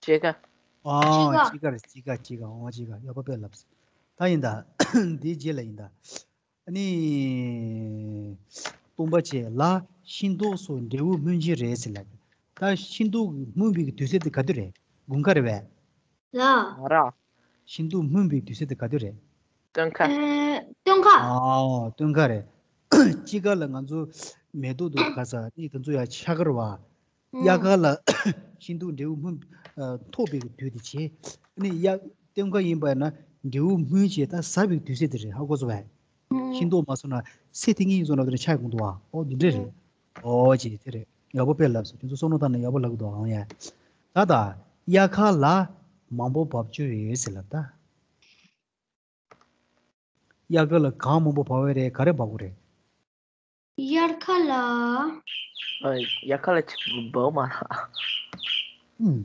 དཔྱིད་ཀ། ཨོ། དཔྱིད་ཀ། དཔྱིད་ཀ་རེད། དཔྱིད་ཀ། དཔྱིད་ཀ། ཨོ། དཔྱིད་ཀ། ཡག་པོ་དཔེ་ལབ་སོང་། ད་ཡིན་ད། འདིའི་རྗེས་ལ་ཡིན་ད། ཨ་ནི། སྟོང་པ་བྱས། ལ་ཤིང་ཏོག་སོགས་འབྲས་བུ་སྨིན་ཕྱིར་རེད་ཟེར་ལབ། ད་ཤིང་ཏོག་སྨིན་པའི་དུས་ཚོད་དེ་ག་དུས་རེད། དགུན་ཁ་རེད་པས། ལ། མ་ར། ཤིང་ཏོག་སྨིན་པའི་དུས་ཚོད་དེ་ག་དུས་རེད། སྟོན་ཁ། ཨེ། སྟོན་ཁ། ཨ། སྟོན་ཁ་རེད། དཔྱིད་ཀ་ལ་ང་ཚོ་མེ་ཏོག་ཏུ་ག་ས་ནི་དེ་ཚོ་ཡ་ཆགས་ཀྱི་རེད་བ། དབྱར་ཁ་ལ་ཤིང་སྡོང་འབྲས་བུ་སྨིན། ཨ། ཐོགས་པའི་དུས་དེ་བྱས། ནི་དབྱར། སྟོན་ཁ་ཡིན་པ་ན་འབྲས་བུ་སྨིན་བྱས་ད་ཟག་པའི་དུས་ཚོད་དེ་རེད། ཧ་གོ་སོང་བས། ཤིང་སྡོང་མ་སོང་ན་ཚེ་ཐིང་ངེ་ཡིན་སོང་ན་དེ་ཆགས་ཀྱི་འདུག་བ། ཨོ་འདི་འདྲ་རེད། ཨོ་ཅེ་དེ་རེད། ཡག་པོ་དཔེ་ལབ་སོང་། ཁྱོད་ཚོ་བསམ་བློ་བཏང་ན་ཡག་པོ་ལབ་ཀྱི་འདུག་ཨང་ཡ། ད་ད་དབྱར་ཁ་ལ་མང་པོ་འབབ་རྒྱུ་ཡོད་ཟེར་ལབ་ད། དབྱར་ཁ་ལ་གང་མང་པོ་འབབ་པ་རེད། ག་རེ་འབབ་དགོས་རེད། དབྱར་ཁ་ལ། ཨ། དབྱར་ཁ་ལ་ཆ་འབབ་མ་རེད། ཨུམ།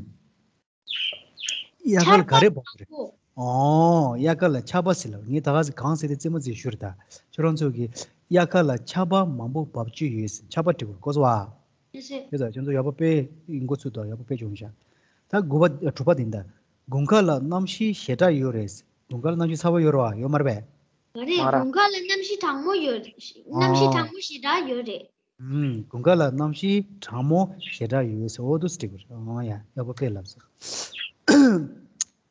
དབྱར་ཁ་ལ་ག་རེ་འབབ་དགོས་རེད། ཆར་པ་མང་པོ། ཨོ། དབྱར་ཁ་ལ་ཆར་པ་ཟེར་ལབ། ངས་ད་ག་ཟེ་གང་ཟེར་དེ་རྩེད་མོ་རྩེ་ཞུ་རེད་ད། ཁྱོད་རང་ཚོ་གིས་དབྱར་ཁ་ལ་ཆར་པ་མང་པོ་འབབ་རྒྱུ་ཡོད་ཟེར། ཆར་པ་འབྲི་དགོས་རེད། གོ་སོང་བ། ཡོད་ཟེར། ཡོད་ཟེར། ཁྱོད་ཚོ་ཡག་པོ་དཔེ་མགོ་ཚོས་འདུག་ཡག་པོ་དཔེ་བྱུང་ཤག་ད་དགུ་པ། དྲུག་པ་དེ་འདྲ། དགུན་ཁ་ལ་གནམ་གཤིས་ཞེ་དྲག་ཡོད་རེད། དགུན་ཁ་ལ་གནམ་གཤིས་ཚ་བ་ཡོད་རེད་བ། ཡོད་མ་རེད་པས། མ་རེད། མ་རེད། དགུན་ཁ་ལ་གནམ་གཤིས་གྲང་མོ་ཡོད། གནམ་གཤིས། ཨོ། གྲང་མོ་ཞེ་དྲག་ཡོད་རེད། ཨུམ། དགུན་ཁ་ལ་གནམ་གཤིས་གྲང་མོ་ཞེ་དྲག་ཡོད་ཟེར། ཨོ་འདུག་སེ་འགྲིག་གི་རེད། ཨོ་ཡ། ཡག་པོ་དཔེ་ལབ་སོང་།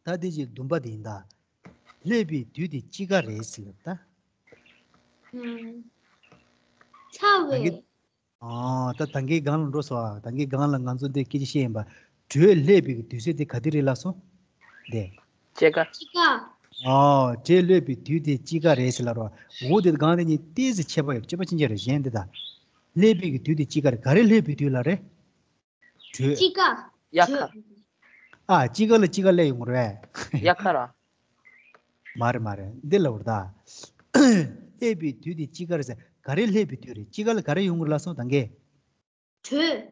ད་དེ་བཞིན་བདུན་པ་དེ་ཡིན་ད། སླེབས་པའི་དུས་དེ་དཔྱིད་ཀ་རེད་ཟེར་ལབ་ད། ཨུམ། ཚ་ད་གིན། བས། ཨ། ད་ད་གིན་སྒང་ལ་འགྲོ་སོང་ཨ། ད་གིན་སྒང་ལ་ང་ཚོ་འདི་སྐད་ཆ་བཤད་ཡིན་པ། དྲོད་སླེབས་པའི་དུས་ཚོད་དེ་ག་དུས་རེད་ལབ་སོང་། དེ། དཔྱིད་ཀ། དཔྱིད་ཀ། ཨ། དྲོད་སླེབས་པའི་དུས་དེ་དཔྱིད་ཀ་རེད་ཟེར་ལབ་རོགས། འོ་དེ་སྒང་དེ་གཉིས་ཏོག་ཙམ་ཁྱད་པར་ཡོད། ཁྱད་པར་ཅན་ཅིག་རེད། གཞན་དེ་ད། སླེབས་པའི་དུས་དེ་དཔྱིད་ཀ་རེད། ག་རེ་སླེབས་པའི་དུས་ལ་རེད། དྲོད། དཔྱིད་ཀ། དབྱར་ཁ། དྲོད། ཨ། དཔྱིད་ཀ་ལ་དཔྱིད་ཀ་སླེབས་ཡོང་གི་རེད་པས། དབྱར་ཁ་ར། མ་རེད་མ་རེད། འདི་ལབ་པ་རེད་ད། སླེབས་པའི་དུས་དེ་དཔྱིད་ཀ་རེད་ཟེར། ག་རེ་སླེབས་པའི་དུས་རེད། དཔྱིད་ཀ་ལ་ག་རེ་ཡོང་གི་རེད་ལབ་སོང་ད་གིན། དྲོད།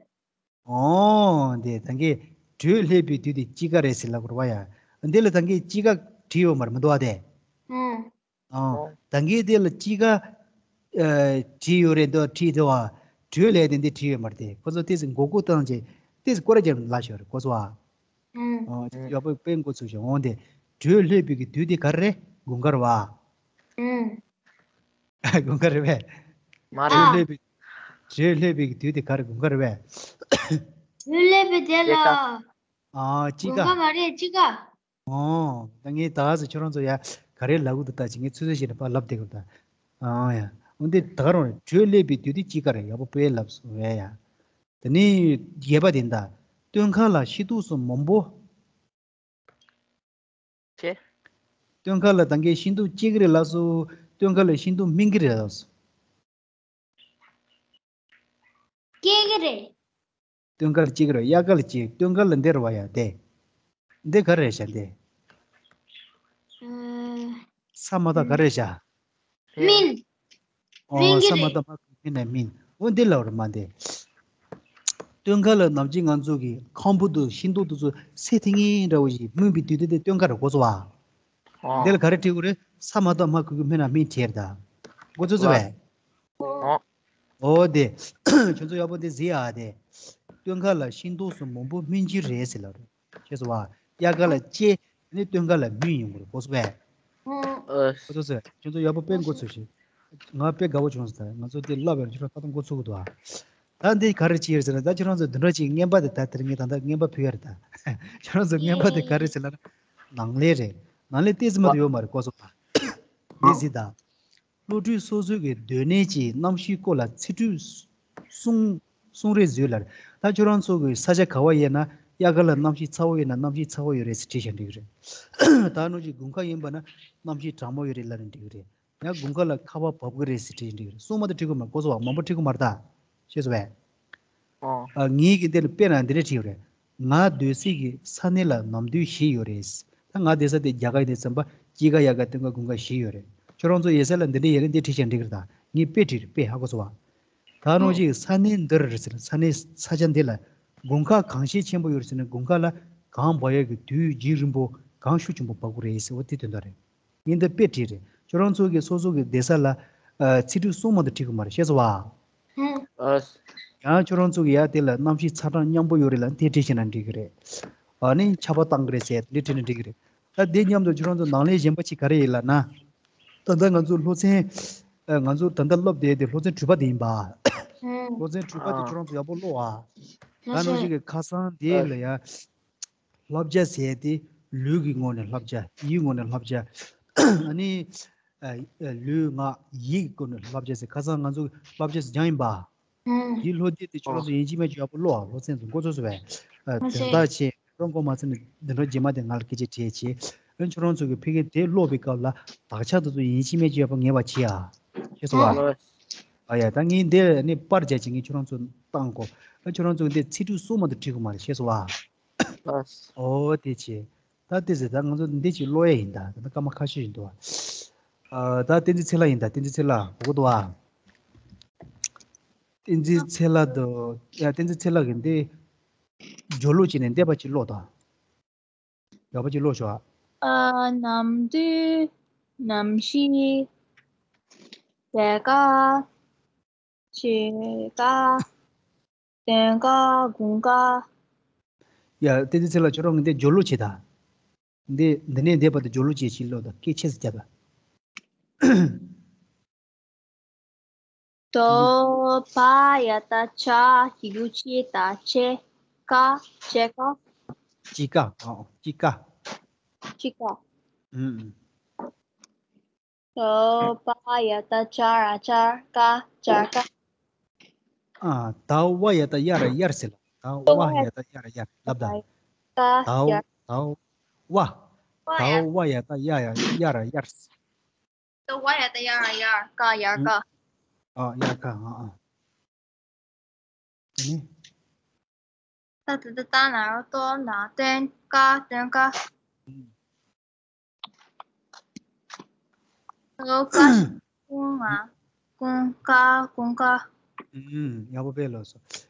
ཨོ། འདི་ད་གིན་དྲོད་སླེབས་པའི་དུས་དེ་དཔྱིད་ཀ་རེད་ཟེར་ལབ་པ་རེད་པ་ཡ། འདི་ལ་ད་གིན་དཔྱིད་ཀ་བྲིས་ཡོད་མ་རེད། མི་འདུག་པ་དེ། ཨང་། ཨོ། ད་གིན་དེ་ལ་དཔྱིད་ཀ། ཨ། བྲིས་ཡོད་རེད་འདུག་བྲིས་འདུག་པ། དྲོད་ལབ་དེ་འདི་བྲིས་ཡོད་མ་རེད་དེ། ཁོ་ཚོ་ཏོག་ཙམ་མགོ་སྐོར་བཏང་བྱས་ཏོག་ཙམ་སྐོར་ར་རྒྱབ་ལབ་ཤོར་རེད། གོ་སོང་ཨ། ཨང་། ཨོ། ཨང་། ཡག་པོ་དཔེ་མགོ་ཚོས་ཤག་འོང་དེ། དྲོད་སླེབས་པའི་གི་དུས་དེ་ག་རེ་རེད། དགུན་ཁ་རེད་པ། ཨང་། དགུན་ཁ་རེད་པས། མ་རེད། དྲོད་སླེབས་པའི། དྲོད་སླེབས་པའི་གི་དུས་དེ་ག་རེ། དགུན་ཁ་རེད་པས། དྲོད་སླེབས་པའི་དེ་ལ། དཔྱིད་ཀ། ཨ། དཔྱིད་ཀ། དགུན་ཁ་མ་རེད། དཔྱིད་ཀ། ཨོ། ད་ངས་ད་ག་ཟེ་ཁྱོད་རང་ཚོ་ཡ་ག་རེ་ལབ་ཀྱི་འདུག་ད་ཅིག་ངས་ཚོད་ཚོད་བྱས་ནས་ཕར་ལབ་བསྡད་ཀྱི་འདུག་ད། ཨ་ཡ། འོན་ཏེ་ད་ག་རང་རེད། དྲོད་སླེབས་པའི་དུས་དེ་དཔྱིད་ཀ་རེད། ཡག་པོ་དཔེ་ལབ་སོང་བས་ཡ། དེ་ནས་བརྒྱད་པ་དེ་ད། སྟོན་ཁ་ལ་ཤིང་ཏོག་སོགས་མང་པོ། ཆེ། སྟོན་ཁ་ལ་ད་གིན་ཤིང་ཏོག་སྐྱེ་གི་རེད་ལབ་སོང་། སྟོན་ཁ་ལ་ཤིང་ཏོག་སྨིན་གི་རེད་ལབ་སོང་། སྐྱེ་གི་རེད། སྟོན་ཁ་ལ་སྐྱེ་གི་རེད། དབྱར་ཁ་ལ་སྐྱེ། སྟོན་ཁ་ལ་འདི་རེད་པ་ཡ་དེ། འདི་ག་རེ་རེད་ཤག་འདི། ཨ། ས་མ་ཏ་ག་རེ་རེད་ཤག་སྨིན། ཨོ། སྨིན་གི་རེད། ས་མ་ཏ་མ་ཁུ་སྨིན་ན་སྨིན། འོ་འདི་ལབ་རེད་མ་འདི། སྟོན་ཁ་ལ་ནམ་རྒྱུན་ང་ཚོ་གི་ཁང་བུ་དང་ཤིང་ཏོག་དེ་ཚོ་ཚེ་ཐིང་ངེ་འདྲ་བོ་ཞིག་སྨིན་པའི་དུས་དེ་དེ་སྟོན་ཁ་རེད། གོ་སོང་པ། ཨོ། འདི་ལ་ག་རེ་བྲིས་དགོས་རེད། ས་མ་ཏ་མ་ཁུ་གུ་སྨིན་ན་སྨིན་བྲིས་རེད་ད། གོ་ཚོད་ཚོད་པས། ཨོ། ཨོ་དེ། ཁྱོད་ཚོ་ཡག་པོ་དེ་གཟིགས་ཨ་དེ། སྟོན་ཁ་ལ་ཤིང་ཏོག་སོགས་མང་པོ་སྨིན་གྱི་རེད་ཟེར་ལབ་རེད། ཤེས་སོང་པ། དབྱར་ཁ་ལ་སྐྱེ། ནི་སྟོན་ཁ་ལ་སྨིན་ཡོང་གི་རེད། གོ་སོང་པས། ཨོ། གོ་སོང་ཟེར། ཁྱོད་ཚོ་ཡག་པོ་དཔེ་མགོ་ཚོས་ཤིག་ང་དཔེ་དགའ་བོ་བྱུང་སོང་ད། ང་ཚོ་དེ་བསླབ་ཡོད་རེད། ཁྱོད་རང་ད་དུང་མགོ་ཚོས་ཀྱི་འདུག་ཨ། ད་འདི་ག་རེ་བྱེད་ཡོད་ཟེར་ན། ད་ཁྱོད་རང་ཚོ་བདུན་ཕྲག་གཅིག་རྔན་པ་དེ། ད་དེ་རིང་ངས་ད་ལྟ་རྔན་པ་ཕུལ་ཡ་རེད་ད། ཁྱོད་རང་ཚོ་རྔན་པ་དེ་ག་རེ་ཟེར་ལབ་ན། ནང་ལས་རེད། ནང་ལས་ཏོག་ཙམ་མ་གཏོགས་ཡོད་མ་རེད། གོ་སོང་པ། འདི་གཟིགས་ད། བློ་གྲོས་སོ་སོ་གི་སྡོད་གནས་ཀྱི་གནམ་གཤིས་སྐོར་ལ་ཚིག་འབྲུ་གསུང་། གསུང་རེ་བཟོས་ལབ་རེད། ད་ཁྱོད་རང་ཚོ་གི་ས་ཆ་ག་བ་ཡིན་ན། དབྱར་ཁ་ལ་གནམ་གཤིས་ཚ་བོ་ཡོད་ན་གནམ་གཤིས་ཚ་བོ་ཡོད་རེད་ཟེར་བྲིས་བཞག་འགྲིག་གི་རེད། ད་ནང་བཞིན་དགུན་ཁ་ཡིན་པ་ན་གནམ་གཤིས་གྲང་མོ་ཡོད་རེད་ལབ་ན་འགྲིག་གི་རེད། ཡང་དགུན་ཁ་ལ་ཁ་བ་བབས་ཀྱི་རེད་ཟེར་བྲིས་བཞག་འགྲིག་གི་རེད། གསུང་མ་གཏོགས་བྲིས་དགོས་མ་རེད། གོ་སོང་པ། མང་པོ་བྲིས་དགོས་མ་རེད་ད། ཤེས་སོང་པས། ཨོ། ཨ། ངའི་གི་འདི་ལ་དཔེར་ན་འདི་འདྲ་བྲིས་ཡོད་རེད། ང་སྡོད་སའི་གི་ས་གནས་ལ་ནམ་དུས་བཞི་ཡོད་རེད། ད་ང་བསྡད་ས་དེ་རྒྱ་གར་ཡིན་དུས་ཙམ་པ་དཔྱིད་ཀ་དབྱར་ཁ་སྟོན་ཁ་དགུན་ཁ་བཞི་ཡོད་རེད། ཁྱོད་རང་ཚོ་ཡོད་ས་ལ་འདི་འདྲ་ཡོད་རེད། འདི་བྲིས་བཞག་འགྲིག་གི་རེད་ད། ངས་དཔེ་བྲིས་རེད། དཔེ། ཧ་གོ་སོང་པ། ད་ནང་བཞིན་ས་གནས་འདིར་རེད་ཟེར་ན། ས་གནས་ས་ཆ་འདི་ལ་དགུན་ཁ་གངས་ཤེད་ཆེན་པོ་ཡོད་རེད་ཟེར་ན། དགུན་ཁ་ལ་གངས་འབབ་ཡག་གི་དུས་རྒྱུན་རིང་པོ་གངས་ཤུགས་ཆེན་པོ་འབབ་ཀྱི་རེད་ཟེར་བ་དེ་དོན་དག་རེད། ངས་འདི་དཔེ་བྲིས་རེད། ཁྱོད་རང་ཚོ་གི་སོ་སོ་གི་བསྡད་ས་ལ། ཨ། ཚིག་འབྲུ་གསུམ་མ་གཏོགས་བྲིས་དགོས་མ་རེད། ཤེས་སོང་པ། ཨ། ཡང་ཁྱོད་རང་ཚོ་གི་ཡ་དེ་ལ་གནམ་གཤིས་ཚ་གྲང་མཉམ་པོ་ཡོད་རེད་ལབ་དེ་བྲིས་ཤེས་ན་འགྲིག་གི་རེད། ཨ་ནི་ཆར་པ་བཏང་གི་རེད་ཟེར་དེ་བྲིས་ན་འགྲིག་གི་རེད། ད་དེ་མཉམ་དུ་ཁྱོད་རང་ཚོ་ནང་ལས་གཞན་པ་ཅིག་ག་རེ་ཡིན་ལབ་ན། ད་ལྟ་ང་ཚོ་སློབ་ཚན། ཨ། ང་ཚོ་ད་ལྟ་སློབ་བསྡད་དེ་སློབ་ཚན་དྲུག་པ་དེ་ཡིན་པ། སློབ་ཚན་དྲུག་པ་དེ་ཨ། ཁྱོད་རང་ཚོ་ཡག་པོ་ཀློག་ཨ། ད་ནང་བཞིན་གི་ཁ་སང་དེ་ལ་ཡ། བསླབ་བྱ་ཟེར་དེ་ལུས་ཀྱི་ངོས་ནས་བསླབ་བྱ། ཡིད་ངོས་ནས་བསླབ་བྱ། ཨ་ནི་ ཨ། ཨ། ལུས་ངག་ཡིད་ཀྱི་སྒོ་ནས་བསླབ་བྱ་ཟེར། ཁ་སང་ང་ཚོ་བསླབ་བྱ་ཟེར་སྦྱངས་ཡིན་པ། ཨུམ། དེའི་བློ་འདི་དེ་ཁྱོད་རང་ཚོ་ཡིན་གཅིག་མིན་གཅིག་ཡག་པོ་ཀློག། སློབ་ཚན་ཚོ་འགོ་ཚུགས་སོང་བས། ཨ། དོན་དག་ཆེ་རང་གོ་མ་ཚོད་ནས་འདི་འདྲ་རྗེས་མ་དེ་ང་ལ་སྐད་ཆ་དྲིས་བྱས། ཨ། ཁྱོད་རང་ཚོ་གི་ཕ་གིར་དེ་ཀློག་པའི་སྐབས་ལ་དག་ཆ་དེ་ཚོ་ཡིན་གཅིག་མིན་གཅིག་ཡག་པོ་ངེས་པ་བྱེད་ཨ། ཤེས་སོང་བ། ཨ། ཡ། ད་ངས་འདི་ནས་པར་རྒྱག་བྱས་ངས་ཁྱོད་རང་ཚོ་བཏང་གོ། ཨ། ཁྱོད་རང་ཚོ་འདི་ཚིག་འབྲུ་གསུམ་མ་གཏོགས་བྲིས་དགོས་མ་རེད། ཤེས་སོང་བ། ཨོ་དེ་བྱས། ད་དེ་ཟེར། ད་ང་ཚོ་འདི་ཅིག་ཀློག་ཡས་ཡིན། ད་ད་སྐར་མ་ཁ་ཤས་ཡིན་འདུག་ཨ། ད་བསྟན་འཛིན་ཚེ་ལྷ་ཡིན། ད་བསྟན་འཛིན་ཚེ་ལྷ་གོ་གི་འདུག་ཨ། བསྟན་འཛིན་ཚེ་ལྷ་འདུག་ཡ། བསྟན་འཛིན་ཚེ་ལྷ་གིས་འདི་སྦྱོར་ཀློག་བྱས་ནས་འདས་པ་ཅིག་ཀློག་དང་། ཡག་པོ་ཅིག་ཀློག་ཤོག་ཨ། ཨ། ནམ་དུས། ནམ་ཞིག་བྱེད་སྐབས། བྱེད་སྐབས། དོན་སྐབས། དགོངས་སྐབས། ཡ། བསྟན་འཛིན་ཚེ་ལྷ། ཁྱོད་རང་གིས་འདི་སྦྱོར་ཀློག་བྱེད་དང་། འདི་འདི་ནས་འདས་པ་དེ་སྦྱོར་ཀློག་བྱེད་ཅིག་ཀློག་དང་། སྐད་ཆེ་ཙམ་རྒྱབ་དང་། དོ་བ་ཡ་བཏགས་བྱ། གི་གུ་བྱི་ད་བྱེད། སྐབས། བྱེད་སྐབས། བྱེད་སྐབས། ཨ། བྱེད་སྐབས། བྱེད་སྐབས། ཨུམ། དོ་བ་ཡ་བཏགས་བྱ་ར་བྱར། སྐབས། བྱར་སྐབས། ཨ། དོ་བ་ཡ་བཏགས་ཡ་ར་ཡར་ཟེར་ལ། དོ་བ་ཡ་བཏགས་ཡ་ར་ཡར་ལབ་དང་། དོ། དོ་བ། དོ་བ་ཡ་བཏགས་ཡ་ར་ཡར། དོ་བ་ཡ་བཏགས་ཡ་ར་ཡར། སྐབས། ཡར་སྐབས། ཨ། ཡར་སྐབས། ཨ། ཨ། ཨ་ནི། ད་ད་ད་ད་ན་རོ་ཏོ་ན་སྟོན། སྐབས། སྟོན་སྐབས། ཨུམ། ཀ་ཀུང་ང་། ཀུང་། སྐབས། སྐབས། ཀུང་སྐབས། ཨུམ། ཡག་པོ་དཔེ་ལོས་སོ།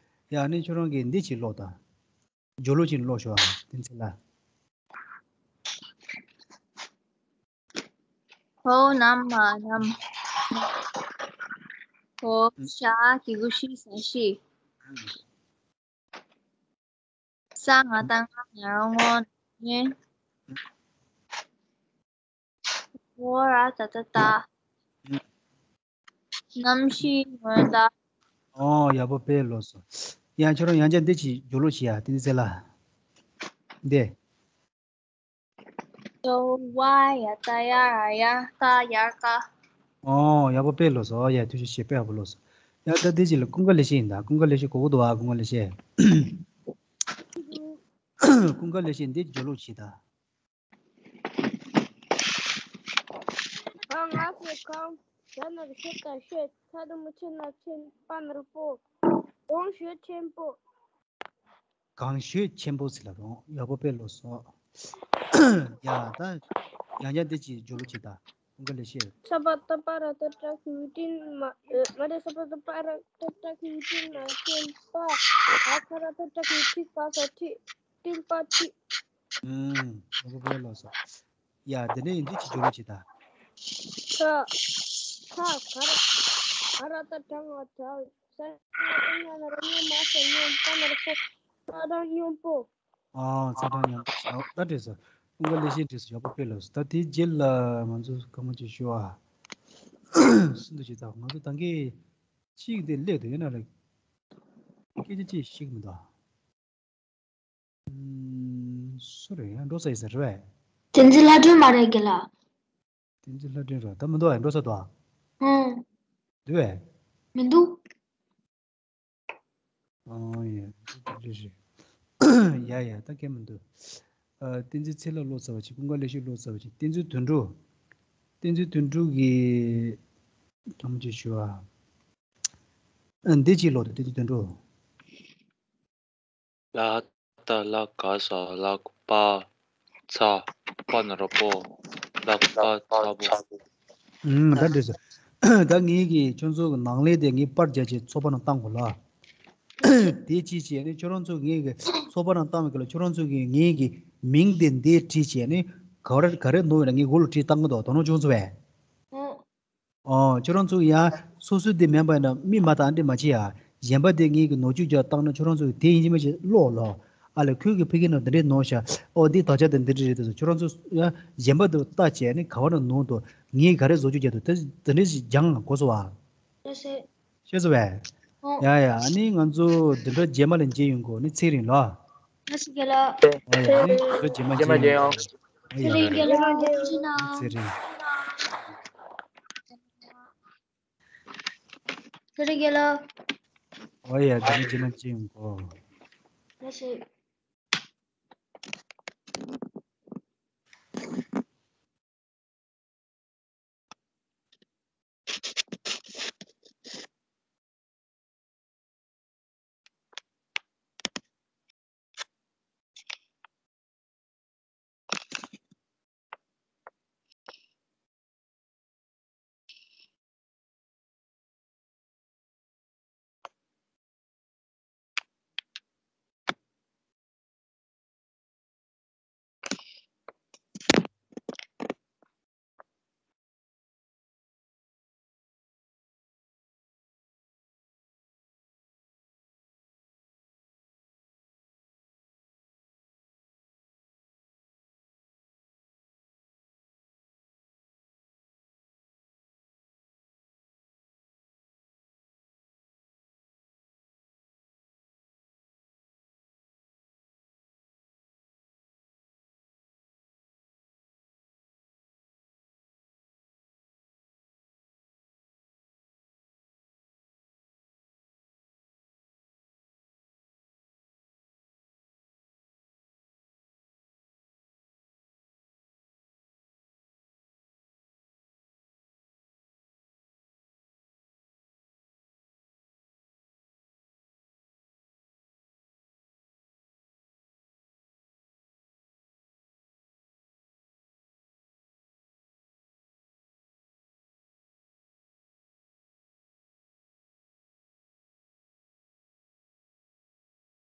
ཡ། ཨ་ནི་ཁྱོད་རང་གིས་འདི་ཅིག་ཀློག་དང་། སྦྱོར་ཀློག་ཅིག་ཀློག་ཤོག་ཨ། བསྟན་འཛིན་ཚེ་ལྷ། ཧོ་ན་མ་ནམ། ཧོ་ཞ་གི་གུ་ཞི་ས་ཞིག་ས་ང་བཏགས་སྔ་ན་རོ་སྔོ། སྔོན། ཧོ་ར་བཏགས་ཧྲ་ཧྲ། ནམ་ཞིག་སྔོན་ལ། ཨོ། ཡག་པོ་དཔེ་ལོས་སོ། ཡང་ཁྱོད་རང་ཡང་བསྐྱར་འདི་ཅིག་སྦྱོར་ཀློག་བྱེད་ཡ། བསྟན་འཛིན་ཚེ་ལྷ། འདི། དོ་བ་ཡ་བཏགས་ཡ་ར་ཡར། སྐབས། ཡར་སྐབས། ཨོ། ཡག་པོ་དཔེ་ལོས་སོ། ཡ། ཐུགས་རྗེ་ཆེ། དཔེ་ཡག་པོ་ལོས་སོ། ཡ། ད་འདི་ཅིག་ལ་ཀུན་དགའ་ལེགས་བཤད་ཡིན་ད། ཀུན་དགའ་ལེགས་བཤད་གོ་གི་འདུག་ཨ། ཀུན་དགའ་ལེགས་བཤད། ཀུན་དགའ་ལེགས་བཤད་འདི་སྦྱོར་ཀློག་བྱེད་ད། གངས་ལ་སོགས་གངས། བྱ་ན་རོ་བྱོ་ད་བྱོད། ཚ་དང་མོ་ཆེ་ན་ཆེན། པ་ན་རོ་པོ། གངས་ཞོད་ཆེན་པོ། གངས་ཞོད་ཆེན་པོ་ཟེར་ལ་རོང་། ཡག་པོ་དཔེ་ལོས་སོ། ཡ། ད་ཡང་བསྐྱར་འདི་ཅིག་སྦྱོར་ཀློག་བྱེད་ད། ཀུན་དགའ་ལེགས་བཤད། ས་པ་བཏགས་སྤ་ར་བཏགས་སྤྲ་གི་གུ་སྤྲིན། མ་མ་རེད། ས་པ་བཏགས་སྤ་ར་བཏགས་སྤྲ་གི་གུ་སྤྲིན་ན་སྤྲིན་པ། ག་ས་ར་བཏགས་སྐྲ་གི་གུ་སྐྲི། སྤ་ས་སྤྲི། སྤྲིན་པ་སྤྲི། ཨུམ། ཡག་པོ་དཔེ་ལོས་སོ། ཡ། དེ་ནས་འདི་ཅིག་སྦྱོར་ཀློག་བྱེད་ད། ཁ། ཁ་ག་ར། ག་ར་བཏགས་གྲ་ང་གྲགས། ས་ཉ་བཏགས་སྙ་ན་རོ་སྙོ། མ་ས་སྙོམས། པ་ན་རོ་པོ། ཚ་གྲང་སྙོམས་པོ། ཨ། ཚ་གྲང་སྙོམས་པོ། ད་འགྲིག་སོང་། ཀུན་དགའ་ལེགས་བཤད་འགྲིག་སོང་། ཡག་པོ་དཔེ་ལོས་སོང་། ད་དེའི་རྗེས་ལ་ང་ཚོ་སྐར་མ་གཅིག་ཞུ་ཨ། སུ་འདུག་ཅིག་ད། ང་ཚོ་ད་གིན་གཅིག་དེ་སླེབས་འདུག་ཡིན་ན་ལ་སྐད་ཆ་ཅིག་ཤེས་ཀྱི་མི་འདུག་ཨ། ཨུམ། སུ་རེད། ཡང་འགྲོ་ས་ཡིན་ས་རེད་པས། བསྟན་འཛིན་ལྷ་སྒྲོན་མ་རེད་དགེ་ལགས། བསྟན་འཛིན་ལྷ་སྒྲོན་རེད། ད་མི་འདུག་ཨ། འགྲོ་ས་འདུག་ཨ། ཨང་། འདུག་པས། མི་འདུག་ཨང་། ཡ། ཡ་ཡ། ད་གལ་མི་འདུག་ཨ། བསྟན་འཛིན་ཚེ་ལྷ་ཀློག་ཚར་བ་ཅིག་ཀུན་དགའ་ལེགས་བཤད་ཀློག་ཚར་བ་ཅིག་བསྟན་འཛིན་དོན་གྲུབ། བསྟན་འཛིན་དོན་གྲུབ་ཀྱིས་ཐམས་ཅད་ཞུ་ཨ། ཨ། འདི་ཅིག་ཀློག་དང་། བསྟན་འཛིན་དོན་གྲུབ། ལ་བཏགས་ལ། ག་ས་ལ། པ་ཚ། པ་ན་རོ་པོ། ལག་པ་ཚ་པོ། ཨུམ། ད་འགྲིག་སོང་། ད་ངེད་ཀྱིས་ཁྱོད་ཚོ་གི་ནང་ལས་དེ་ངས་པར་རྒྱག་བྱས་ཚོགས་པ་ནང་བཏང་དགོས་ལ། དེ་ཅི་བྱས་ནས་ཁྱོད་རང་ཚོ་ངེད་ཀྱི་ཚོགས་པ་ནང་བཏང་བའི་སྐབས་ལ་ཁྱོད་རང་ཚོ་གི་ངེད་ཀྱི་མིང་དེ་འདི་བྲིས་བྱས་ནས་ག་རེ་ག་རེ་འདུག་ཡོད་ན་ངས་འོག་ལ་བྲིས་བཏང་གི་འདུག་དོ་སྣང་བྱུང་སོང་བས། ཨོ། ཁྱོད་རང་ཚོ་ཡང་སོ་སོའི་དེ་མིན་པ་ཡིན་ན་མི་མ་དང་འདྲེ་མ་བྱེད་ཡ། གཞན་པ་དེ་ངེད་ཀྱི་ནོར་བཅོས་རྒྱག་བཏང་ན་ཁྱོད་རང་ཚོ་དེ་ཡིན་གཅིག་མིན་གཅིག་ཀློག་ལོ། ཨ་ལས་ཁོས་ཀྱི་ཕ་གི་ནང་འདི་འདྲས་ནོར་ཤག་ཨོ་འདི་དག་ཆ་དེ་འདི་འདྲས་རེད་དོ། ཁྱོད་རང་ཚོ་ཡང་གཞན་པ་དེ་ལྟ་བྱས་ནས་ག་བ་ནས་ནོར་འདུག་ངས་ག་རེ་བཟོ་བཅོས་རྒྱག་འདུག་དེ་འདི་འདྲས་ཞིག་སྦྱང་དགོས་སོ་བ། ཤེས་སོང་བས། ཡ་ཡ། ཨ་ནི་ང་ཚོ་འདི་འདྲ་རྗེས་མ་ལ་མཇལ་ཡོང་གོ། ནི་ཚེ་རིང་ལ། ཨ་ནི་འདི་འདྲ་རྗེས་མ་མཇལ་ཡོང་གོ། ཚེ་རིང་རྒན་ལགས། ཚེ་རིང་། ཚེ་རིང་རྒན་ལགས། ཨོ་ཡ། དེ་འདྲ་བྱས་ན་ཅི་ཡོང་གོ། ད་ཤེས།